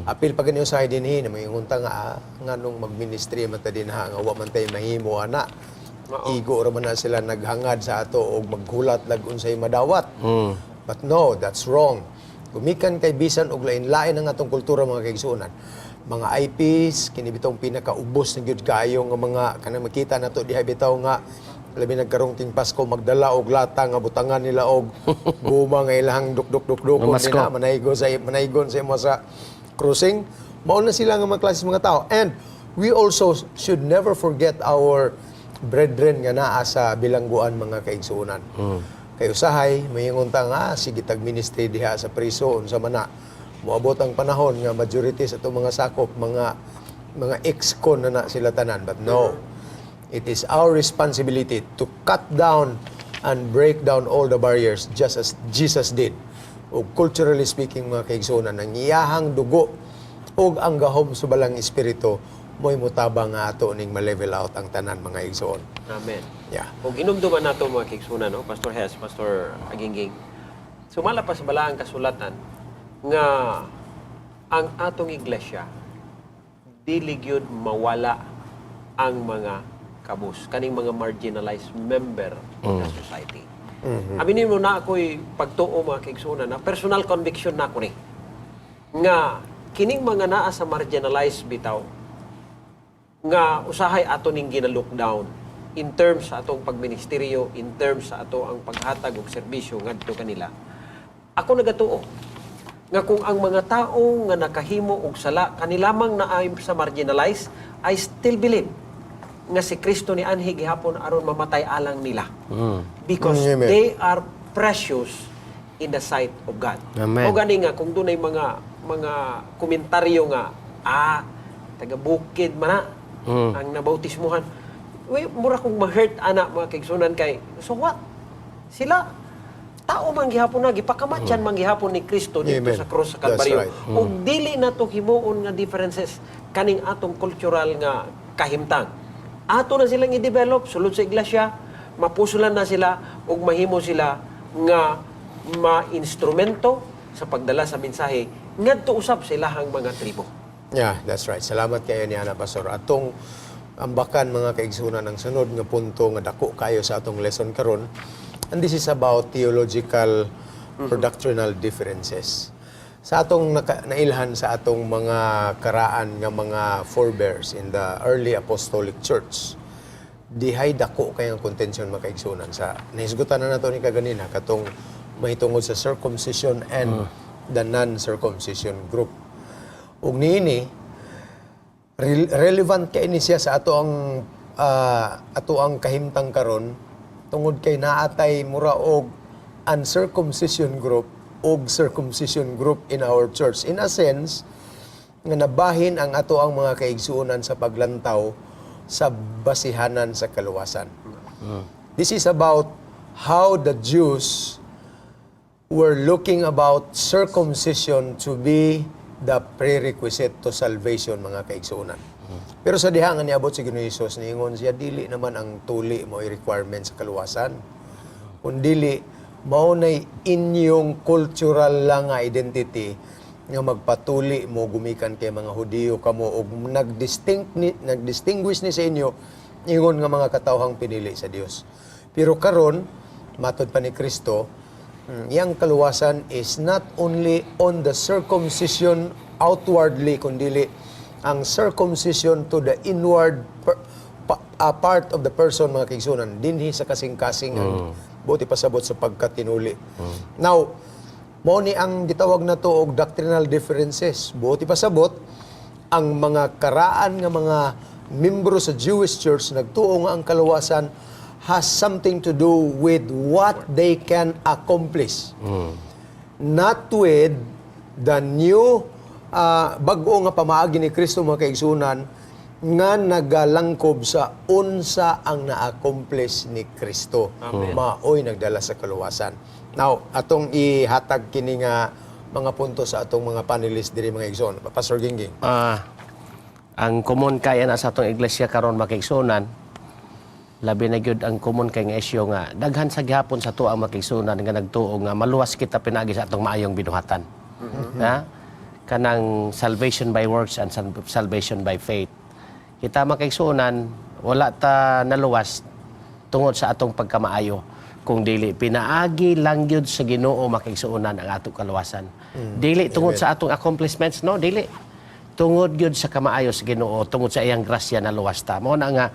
Apil pa ganyo sa dinhi na maingon ta nga nganong magministry man ta dinha nga wa man tay mahimo ana? Igo ra man na sila naghangad sa ato og maghulat lag unsay madawat. But no, that's wrong. Gumikan kay bisan og lain-lain ang atong kultura, mga kaigsuonan. Mga IPs, kini bitong pinakaubos na gyud kaayo nga mga kanang makita nato diha bitaw nga labi nagkarong ting Pasko magdala og lata nga butangan nila og guma nga ilahang duk-duk duk duk Mamasko. nila manaygo sa manaygon sa imo sa crossing. Mao na sila nga mga klase mga tao, and we also should never forget our brethren nga naa sa bilangguan, mga kaigsuonan, kay usahay mayingon ta nga sige tag ministry diha sa priso, unsa man na. Moabot ang panahon nga majority sa atong mga sakop mga ex-con na na sila tanan. But no, it is our responsibility to cut down and break down all the barriers just as Jesus did. O culturally speaking, mga kaigsuonan, ang iyahang dugo ug ang gahom sa Balang Espiritu mo'y mutabang nga ato ning ma-level out ang tanan, mga igsoon. Amen. Yeah. Ug hinumduman nato, mga kaigsunan, no, Pastor Hes, Pastor Agingging. Sumala pa sa balaang kasulatan nga ang atong iglesia dili gyud mawala ang mga kabus kaning mga marginalized member of the society. Aminin mo na ako'y pagtuo, mga kaigsunan, na personal conviction na ako ni nga kining mga naa sa marginalized bitaw nga usahay ato ning gina-lockdown in terms sa atong pagministeryo, in terms sa ato ang paghatag og serbisyo ngadto kanila. Ako nagatuo nga kung ang mga tao nga nakahimo og sala kani lamang na ay sa marginalized, I still believe nga si Kristo ni anhi gihapon aron mamatay alang nila. Because Amen. they are precious in the sight of God. Amen. O gani nga kung dunay mga komentaryo nga taga bukid man na ang nabautismuhan. Uy, mura kong ma-hurt ana, mga kaigsunan, kay so what? Sila Tao man gihapon na, gipakamatyan man gihapon ni Kristo dito Amen. sa cross sa That's Kalbaryo. right. Ug dili nato himuon nga differences kaning atong cultural nga kahimtang. Ato na silang i-develop sulod sa iglesia, mapusulan na sila ug mahimo sila nga ma-instrumento sa pagdala sa mensahe ngadto usab sa ilahang mga tribo. Yeah, that's right. Salamat kayo ni Ana, Pastor. Atong ambakan, mga kaigsunan, ang sunod nga punto nga dako kayo sa atong lesson karon. And this is about theological or doctrinal differences. Sa atong nailhan sa atong mga karaan nga mga forebears in the early apostolic church, dihay dako kay ang contention, mga kaigsunan, sa nahisgutan na nato ni kaganina katong mahitungod sa circumcision and the non-circumcision group. Ug niini relevant kay ni siya sa ato ang kahimtang karon tungod kay naatay mura og uncircumcision group og circumcision group in our church. In a sense nga nabahin ang ato ang mga kaigsuonan sa paglantaw sa basihanan sa kaluwasan. This is about how the Jews were looking about circumcision to be the prerequisite to salvation, mga kaigsuonan. Pero sa diha nga niabot si Ginoong Hesus, niingon siya, dili naman ang tuli mo requirement sa kaluwasan. Kun dili mao nay inyong cultural lang nga identity nga magpatuli mo gumikan kay mga Hudiyo kamo og nagdistinguish ni sa inyo ingon nga mga katawhang pinili sa Dios. Pero karon, matod pa ni Kristo, yang kaluwasan is not only on the circumcision outwardly, kundili ang circumcision to the inward part of the person, mga kaigsunan, dinhi sa kasing-kasing ang buot ipasabot sa pagkatinuli. Now, mao ni ang gitawag nato og doctrinal differences. Buot ipasabot, ang mga karaan nga mga membro sa Jewish Church nagtuo nga ang kaluwasan has something to do with what they can accomplish. Not with the new bag-o nga pamaagi ni Kristo, mga kaigsunan, nga nagalangkob sa unsa ang na-accomplish ni Kristo. Maoy nagdala sa kaluwasan. Now, atong ihatag kini nga mga punto sa atong mga panelists diri, mga igsoon. Pastor Gingging. Ang common kaya na sa atong iglesia karon, mga kaigsuonan, labi na gyud ang common kay nga isyu nga daghan sa gihapon sa tuang makaigsuonan nga nagtuo nga maluwas kita pinaagi sa atong maayong binuhatan. Na kanang salvation by works and salvation by faith. Kita, mga kaigsuonan, wala ta naluwas tungod sa atong pagkamaayo kung dili pinaagi lang gyud sa Ginoo, mga kaigsuonan, ang atong kaluwasan. Dili tungod sa atong accomplishments, no, dili tungod gyud sa kamaayo sa Ginoo, tungod sa iyang grasya na luwas ta. Mao na nga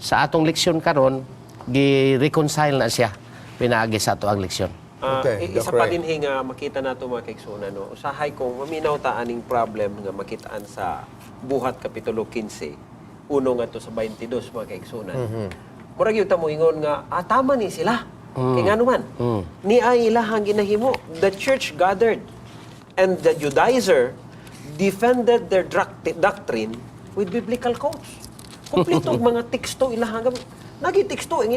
sa atong leksyon karon gi-reconcile na siya pinaagi sa ato ang leksyon. Okay, Isa Doc pa Ray. din nga makita nato, mga kaigsuonan, no. Usahay kung maminaw ta aning problem nga makitaan sa Buhat kapitulo 15 uno ngadto sa 22, mga kaigsuonan. Murag gyud ta moingon nga tama ni sila. Kay ngano man ni ay ilahang ginahimo. The church gathered and the Judaizer defended their doctrine with biblical quotes. Kompleto og mga teksto ilahang nagi teksto ang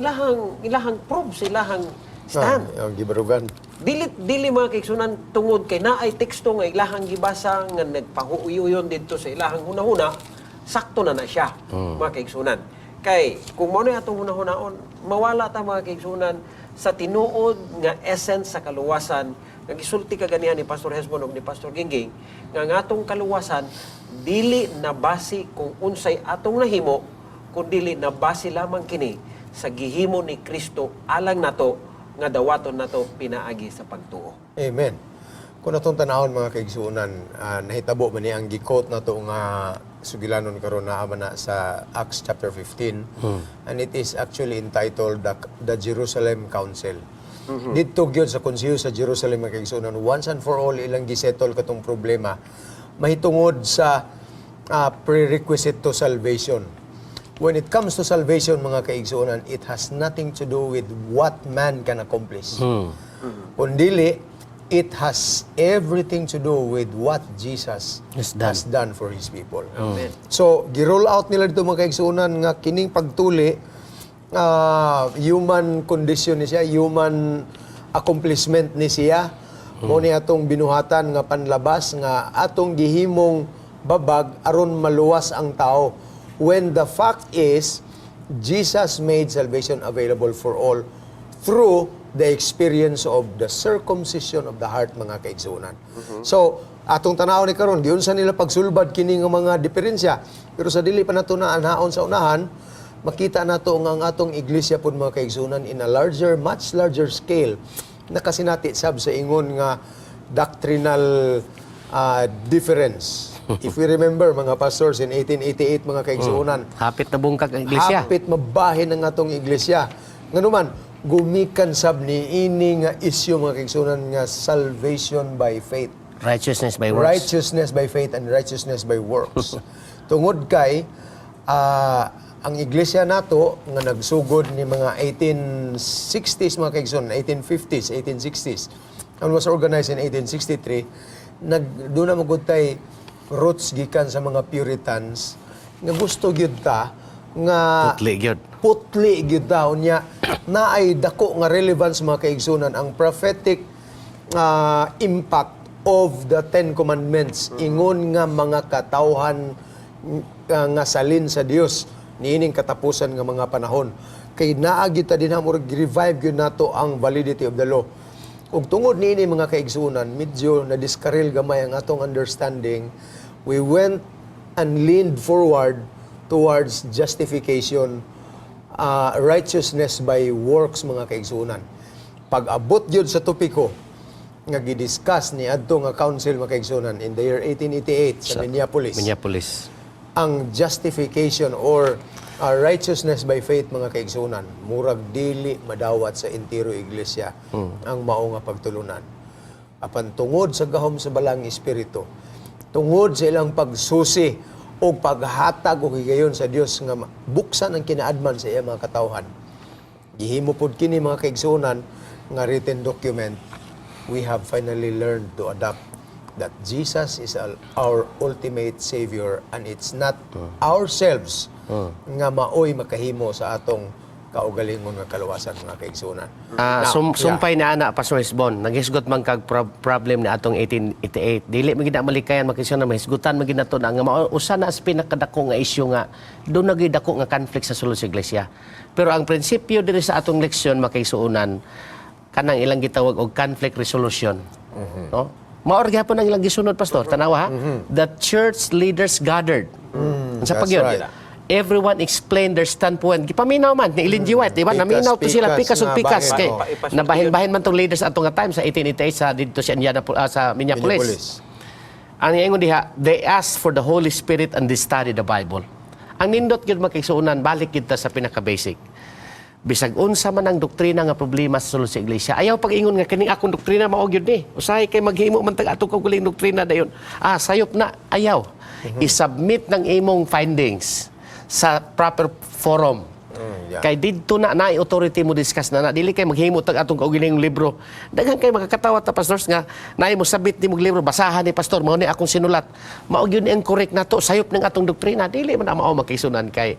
ilahang proof sa ilahang stand. Ah, ang gibarugan. Dili dili, mga kaigsunan, tungod kay naay teksto nga ilahang gibasa nga nagpahuuyon didto sa ilahang hunahuna, sakto na na siya, mga kaigsunan. Kay kung mao na atong hunahunaon, mawala ta, mga kaigsunan, sa tinuod nga essence sa kaluwasan nga gisulti kaganihan ni Pastor Hesbon ug ni Pastor Gingging nga ang atong kaluwasan dili na base kung unsay atong nahimo kun dili na base lamang kini sa gihimo ni Kristo alang nato nga dawaton nato pinaagi sa pagtuo. Amen. Kung atong tanahon, mga kaigsuonan, nahitabo man ni ang gi-quote nato nga sugilanon karon naa man na sa Acts chapter 15 and it is actually entitled the Jerusalem Council. Didto gyud sa konseho sa Jerusalem, mga kaigsuonan, once and for all ilang gisettle katong problema mahitungod sa prerequisite to salvation. When it comes to salvation, mga kaigsuonan, it has nothing to do with what man can accomplish. Kundili, it has everything to do with what Jesus Has done. has done for His people. Amen. So, gi-roll out nila dito, mga kaigsuonan, nga kining pagtuli, human condition ni siya, human Accomplishment ni siya. Mo ni atong binuhatan nga panlabas nga atong gihimong babag aron maluwas ang tao. When the fact is, Jesus made salvation available for all through the experience of the circumcision of the heart, mga kaigsuonan. So, atong tanaw ni karon, giunsa nila pagsulbad kini nga mga diferensya. Pero sa dili pa nato na anhaon sa unahan, makita nato nga ang atong iglesia pud, mga kaigsuonan, in a larger, much larger scale, nakasinati sab sa ingon nga doctrinal difference. If we remember, mga pastors, in 1888, mga kaigsuonan, Hapit na bungkag ang iglesia. hapit mabahin ang atong iglesia. Nganuman, gumikan sab ni ini nga isyu, mga kaigsuonan, nga salvation by faith. Righteousness by works. Righteousness by faith and righteousness by works. Tungod kay ang iglesia nato nga nagsugod ni mga 1860s, mga kaigsuonan, 1850s, 1860s, and was organized in 1863, nag doon na magud tay roots gikan sa mga Puritans nga gusto gyud ta nga Putli gyud. Putli gyud daw niya naay dako nga relevance, mga kaigsunan, ang prophetic impact of the Ten Commandments ingon nga mga katawhan nga salin sa Dios niining katapusan nga mga panahon, kay naa gyud ta dinha, murag revive gyud nato ang validity of the law. Ug tungod niini, mga kaigsunan, medyo nadiskaril gamay ang atong understanding. We went and leaned forward towards justification, righteousness by works, mga kaigsunan. Pag-abot gyud sa topiko nga gidiscuss ni adto nga council, mga kaigsunan, in the year 1888 sa Minneapolis, Minneapolis. Ang justification or righteousness by faith, mga kaigsunan, murag dili madawat sa entiro iglesia ang mao nga pagtulunan. Apan tungod sa gahom sa Balaang Espiritu, tungod sa ilang pagsusi o paghatag og higayon sa Dios nga buksan ang kinaadman sa iyang mga katawhan, gihimo pod kini, mga kaigsuonan, nga written document. We have finally learned to adopt that Jesus is our ultimate savior and it's not ourselves nga maoy makahimo sa atong kaugalingon nga kaluwasan, mga kaigsuonan. Ah, Now, sumpay na ana, Pastor Hesbon, naghisgot man kag problem na atong 1888. Dili man gid na malikayan makisyon na mahisgutan man gid nato na nga mao usa na sa pinakadako nga issue nga doon na gyud dako nga conflict sa sulod sa iglesia. Pero ang prinsipyo diri sa atong leksyon, makigsuonan, kanang ilang gitawag og conflict resolution. No? Mao ra gihapon ang ilang gisunod, Pastor. Tanawa ha. The church leaders gathered. Unsa pa That's gyud? right. Everyone explained their standpoint. Gipaminaw man ni Ellen G. White, di ba? Pikas, Naminaw to sila pikas pikas ug nga pikas bahin, kay oh. nabahin-bahin man tong leaders ato nga time sa 1888 sa didto sa Indianapolis, sa Minneapolis. Minneapolis. Ang ingon diha, they asked for the Holy Spirit and they studied the Bible. Ang nindot gyud, makigsuonan, balik gyud ta sa pinaka-basic. Bisag unsa man ang doktrina nga problema sa sulod sa iglesia, ayaw pag-ingon nga kining akong doktrina mao gyud ni. Usahay kay maghimo man tag atong kaugaling doktrina dayon. Ah, sayop na, ayaw. I-submit ng imong findings sa proper forum. Kay didto na naay authority mo discuss na na dili kay maghimo tag atong kaugalingong libro. Daghan kay makakatawa ta, pastors, nga naay mo sabit ni mong libro, basahan ni pastor, mao ni akong sinulat. Mao gyud ni ang correct nato, sayop ng atong doktrina. Dili man na mao, makigsuonan, kay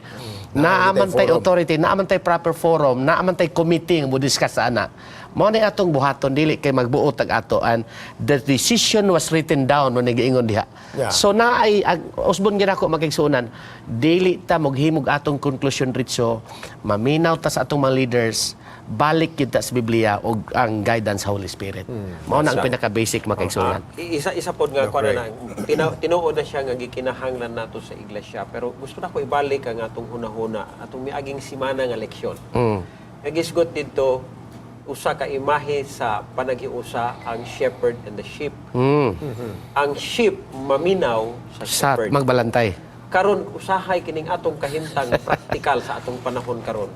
naa man tay forum. Authority, naa man tay proper forum, naa man tay committee nga mo discuss sa ana. Mao ni atong buhaton, dili kay magbuot tag ato, and the decision was written down no giingon diha. So naay usbon gyud ako, makigsuonan, dili ta moghimog atong conclusion ritso, maminaw ta sa atong mga leaders, balik gyud ta sa Biblia ug ang guidance sa Holy Spirit. Mao na ang pinaka basic, makigsuonan. Ah, isa isa pod nga kuan na tinuod na siya nga gikinahanglan nato sa iglesia, pero gusto na ko ibalik ang atong hunahuna atong miaging simana nga leksyon. Nga gisgot didto usa ka imahe sa panaghiusa, ang shepherd and the sheep. Ang sheep maminaw sa Sa shepherd. magbalantay. Karon usahay kining atong kahimtang praktikal sa atong panahon karon.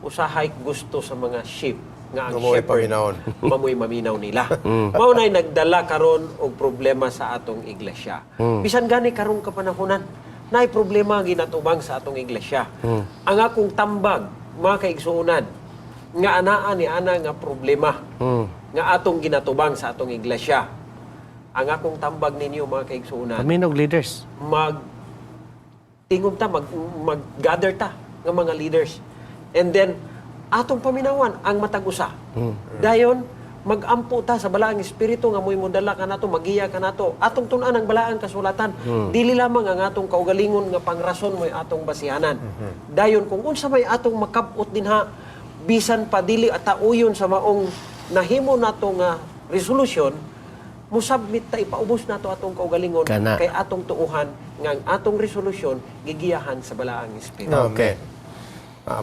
Usahay gusto sa mga sheep nga ang Mamoy shepherd paminawon. mamoy maminaw nila. Mao nay nagdala karon og problema sa atong iglesia. Bisan gani karong kapanahonan, naay problema ginatubang sa atong iglesia. Ang akong tambag, mga kaigsuonan, nga anaa ni ana nga problema nga atong ginatubang sa atong iglesia. Ang akong tambag ninyo, mga kaigsuonan, Paminaw leaders. Mag tingog ta, mag-gather ta nga mga leaders and then atong paminawan ang matag usa, dayon Magampo ta sa Balaang Espiritu nga mo'y modala kanato, magiya kanato. Atong tun-an ang Balaang Kasulatan. Dili lamang ang atong kaugalingon nga pangrason mo'y atong basihanan. Dayon kung unsa may atong makab-ot dinha, bisan pa dili at tauyon sa maong nahimo nato nga resolution, musubmit ta, ipaubos nato atong kaugalingon Kana. kay atong tuuhan nga ang atong resolusyon gigiyahan sa Balaang Espiritu. Amen.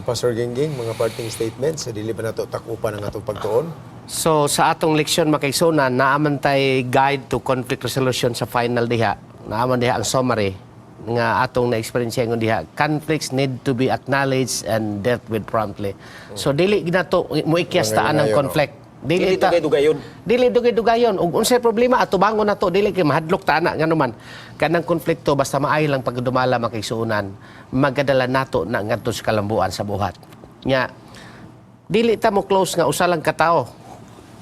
Pastor Gingging, mga parting statements sa dili pa nato takupan ang atong pagtuon. So sa atong leksyon, mga kaigsuonan, naa man tay guide to conflict resolution sa final diha. Naa man diha ang summary nga atong na-experience ngon diha. Conflicts need to be acknowledged and dealt with promptly. So dili ginato moikyas taan ang Ngayon, conflict. Dili dugay-dugayon. Dili dugay-dugayon. Ug unsay problema atubangon nato, dili kay mahadlok ta ana, nganuman kanang konflikto, basta maayo lang pagdumala, mga kaigsuonan, magadala nato na ngadto sa kalambuan sa buhat. Nya dili ta mo close nga usa lang ka tawo.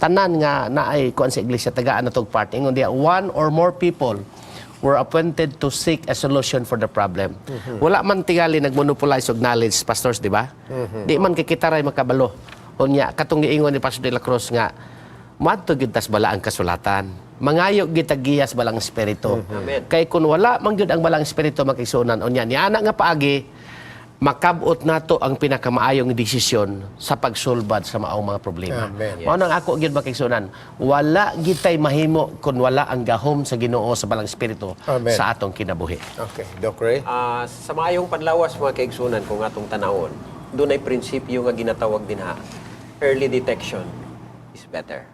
Tanan nga naay kuan sa iglesia, tagaan na tog part. Ingon diya, one or more people were appointed to seek a solution for the problem. Wala man tingali nagmonopolize og knowledge, pastors, di ba? Di man kay kita ray makabalo. Unya katong giingon ni Pastor de la Cruz nga moadto gyud tas Balaang Kasulatan. Mangayo gyud tag giya sa Balaang Espiritu. Amen. Kay kun wala man gyud ang Balaang Espiritu, mga kaigsuonan, unya ni ana nga paagi makabot nato ang pinakamaayong desisyon sa pagsulbad sa maong mga problema. Amen. Mao nang ako gyud, mga kaigsuonan, wala gyud tay mahimo kun wala ang gahom sa Ginoo sa Balaang Espiritu Amen. sa atong kinabuhi. Okay, Doc Ray. Sa maayong panlawas, mga kaigsunan, kung atong tanawon, dunay prinsipyo nga ginatawag dinha, early detection is better.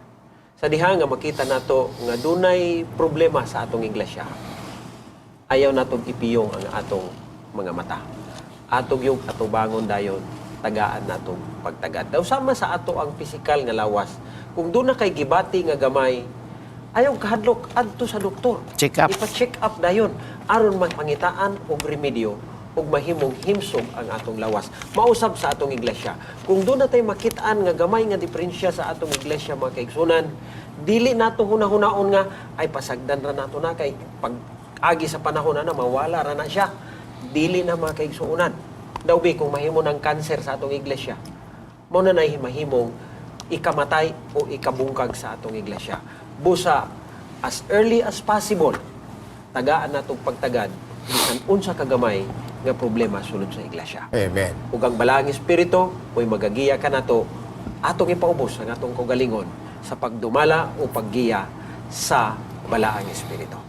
Sa diha nga makita nato nga dunay problema sa atong iglesia, ayaw natong ipiyong ang atong mga mata. Atong yung atubangon dayon, tagaan natong pagtagad. Daw sama sa ato ang pisikal nga lawas. Kung duna kay gibati nga gamay, ayaw kahadlok adto sa doktor. Check up. Ipa-check up dayon aron mapangitaan og remedyo ug mahimong himsog ang atong lawas. Mausab sa atong iglesia. Kung duna tay makitaan nga gamay nga diferensya sa atong iglesia, mga kaigsunan, dili nato hunahunahon nga ay pasagdan ra nato na kay pag agi sa panahon na, na mawala ra na siya. Dili na, mga kaigsuonan. Daw bi kung mahimo ng kanser sa atong iglesia, mao na nay mahimong ikamatay o ikabungkag sa atong iglesia. Busa as early as possible, tagaan natong pagtagad bisan unsa kagamay nga problema sulod sa iglesia. Amen. Ug ang Balaang Espiritu mo'y magagiya kanato, atong ipaubos ang atong kaugalingon sa pagdumala o paggiya sa Balaang Espiritu.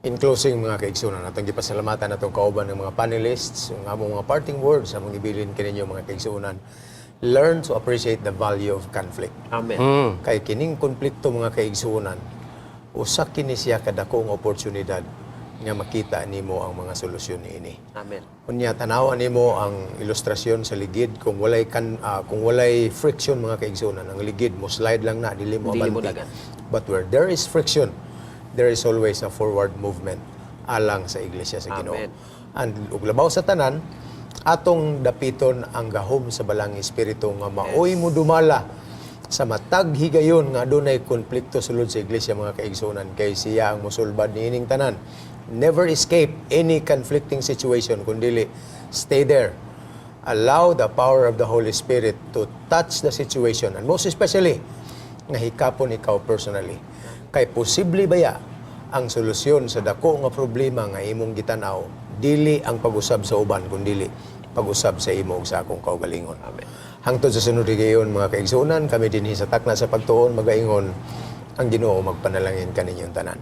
In closing, mga kaigsunan, atong gipasalamatan atong kauban ng mga panelists, ang among mga parting words among ibilin kaninyo, mga kaigsunan. Learn to appreciate the value of conflict. Amen. Kay kining konflikto, mga kaigsunan, usa kini siya kadakong oportunidad nga makita nimo ang mga solusyon niini. Amen. Unya tanawa nimo ang ilustrasyon sa ligid, kung walay friction, mga kaigsunan, ang ligid mo slide lang na, dili mo Dili mo abante. dagan. But where there is friction, there is always a forward movement alang sa iglesia sa Ginoo. Amen. And ug labaw sa tanan, atong dapiton ang gahom sa Balaang Espiritu nga maoy mo dumala sa matag higayon nga adunay konflikto sulod sa iglesia, mga kaigsunan, kay siya ang musulbad niining tanan. Never escape any conflicting situation, kundili stay there. Allow the power of the Holy Spirit to touch the situation, and most especially nga hikapon ikaw personally, kay posible baya ang solusyon sa dako nga problema nga imong gitan-aw dili ang pag-usab sa uban, kundili pag-usab sa imo ug sa akong kaugalingon. Amen. Hangtod sa sunod higayon, mga kaigsuonan, kami dinhi sa Takna sa Pagtuon magaingon, ang Ginoo magpanalangin kaninyong tanan.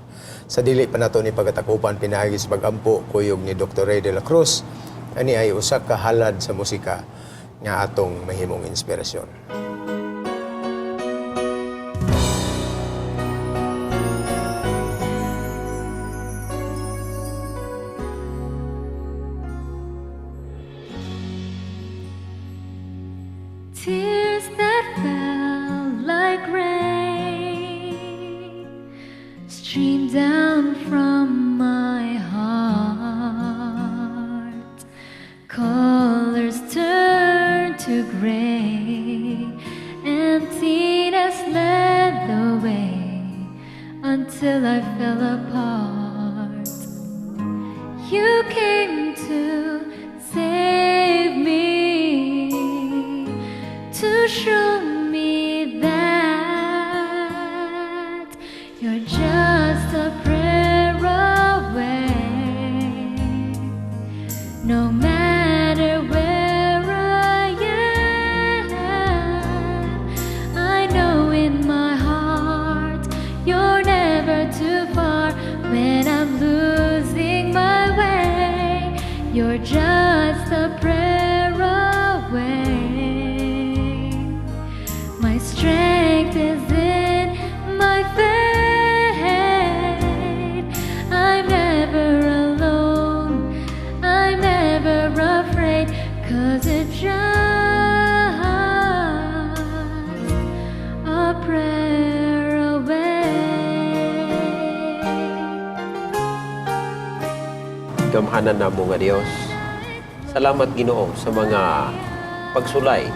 Sa dili pa nato ni pagatakupan pinaagi sa pagampo kuyog ni Dr. Ray de la Cruz, ani ay usa ka halad sa musika nga atong mahimong inspirasyon. Tears that fell like rain streamed down from my heart. Colors turned to gray, emptiness led the way until I fell apart. You came to save me, to show me that No matter where I am, I know in my heart you're never too far. When I'm losing my way, you're just a prayer away. My strength is in my faith. I'm never alone. I'm never afraid. 'Cause it's just a prayer away. Gamhanan namo nga Dios. Salamat, Ginoo, sa mga pagsulay,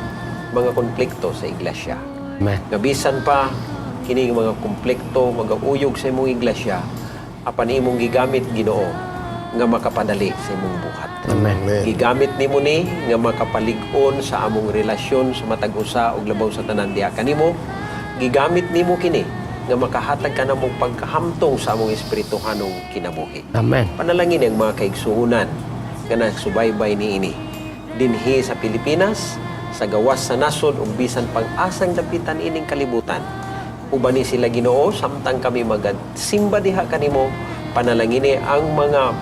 mga konflikto sa iglesia. Amen. Nga bisan pa kini nga mga konflikto magauyog sa imong iglesia, apan imong gigamit, Ginoo, nga makapadali sa imong buhat. Amen. Amen. Gigamit nimo ni nga makapalig-on sa among relasyon sa matag usa ug labaw sa tanan diha kanimo. Gigamit nimo kini nga makahatag ka namong pagkahamtong sa among espirituhanong kinabuhi. Amen. Panalangin ang mga kaigsuunan nga nagsubaybay niini dinhi sa Pilipinas, sa gawas sa nasod ug bisan pang-asang dapitan ining kalibutan. Ubani sila, Ginoo, samtang kami magasimba diha kanimo. Panalangini ang mga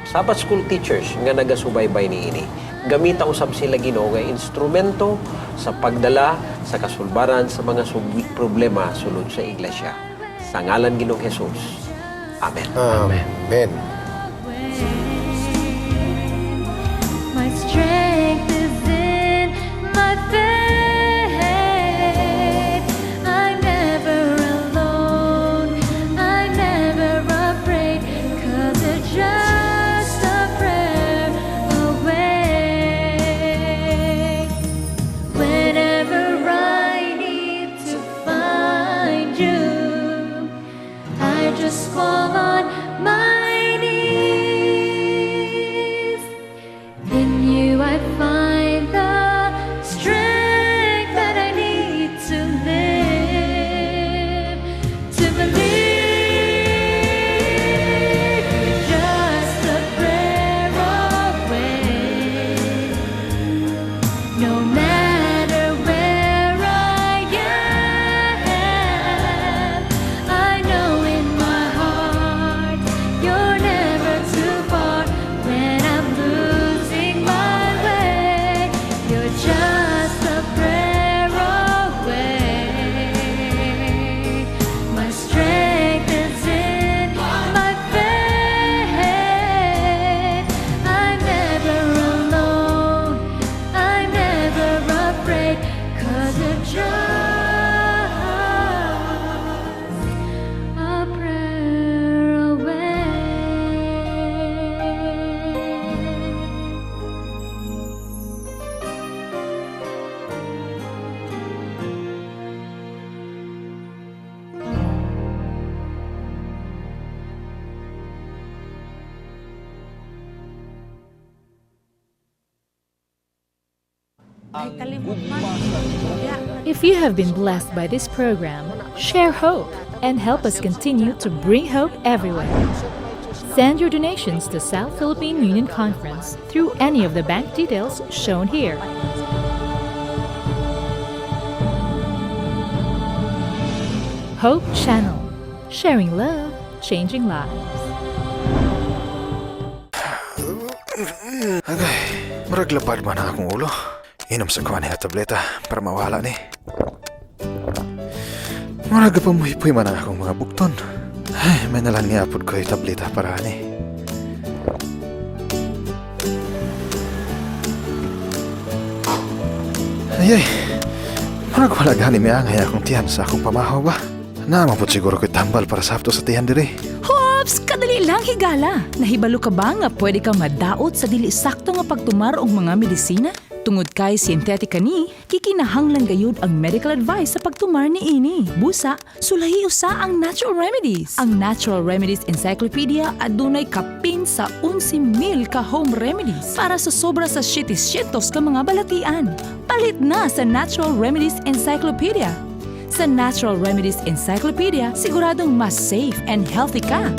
Sabbath school teachers nga nagasubaybay niini. Gamita usab sila, Ginoo, nga instrumento sa pagdala sa kasulbaran sa mga problema sulod sa iglesia. Sa ngalan Ginoong Jesus. Amen. Amen. My strength is in my faith. I'm never alone. I'm never afraid. 'Cause it's just a prayer away. Whenever I need to find you, I just fall on my knees. In you I find the strength that I need to live, to believe. Just a prayer away. No matter where I am, I know in my heart you're never too far. When I'm losing my way, you're just a prayer away. My strength is in my faith. I'm never alone. I'm never afraid. 'Cause it's just a prayer away. If you have been blessed by this program, share hope and help us continue to bring hope everywhere. Send your donations to South Philippine Union Conference through any of the bank details shown here. Hope Channel, sharing love, changing lives. Agay, murag lapad man ang akong ulo. Inom sa kuan nga tableta para mawala ni. Murag pamuhipoy man ang akong mga bukton. Ay, may nalang niapod ko yung tableta para ani. Ay, ay, murag wala gani miangay akong tiyan sa akong pamahaw ba? Naa man pod siguro ko'y tambal para sakto sa tiyan diri. Hops! Kadali lang, higala! Nahibalo ka ba nga pwede kang madaot sa dili sakto nga pagtumar og mga medisina? Tungod kay synthetic kani, gikinahanglan gayud ang medical advice sa pagtumar ni ini. Busa, sulahi usa ang Natural Remedies. Ang Natural Remedies Encyclopedia adunay kapin sa 11,000 ka home remedies para sa sobra sa 700 ka mga balatian. Palit na sa Natural Remedies Encyclopedia. Sa Natural Remedies Encyclopedia, siguradong mas safe and healthy ka.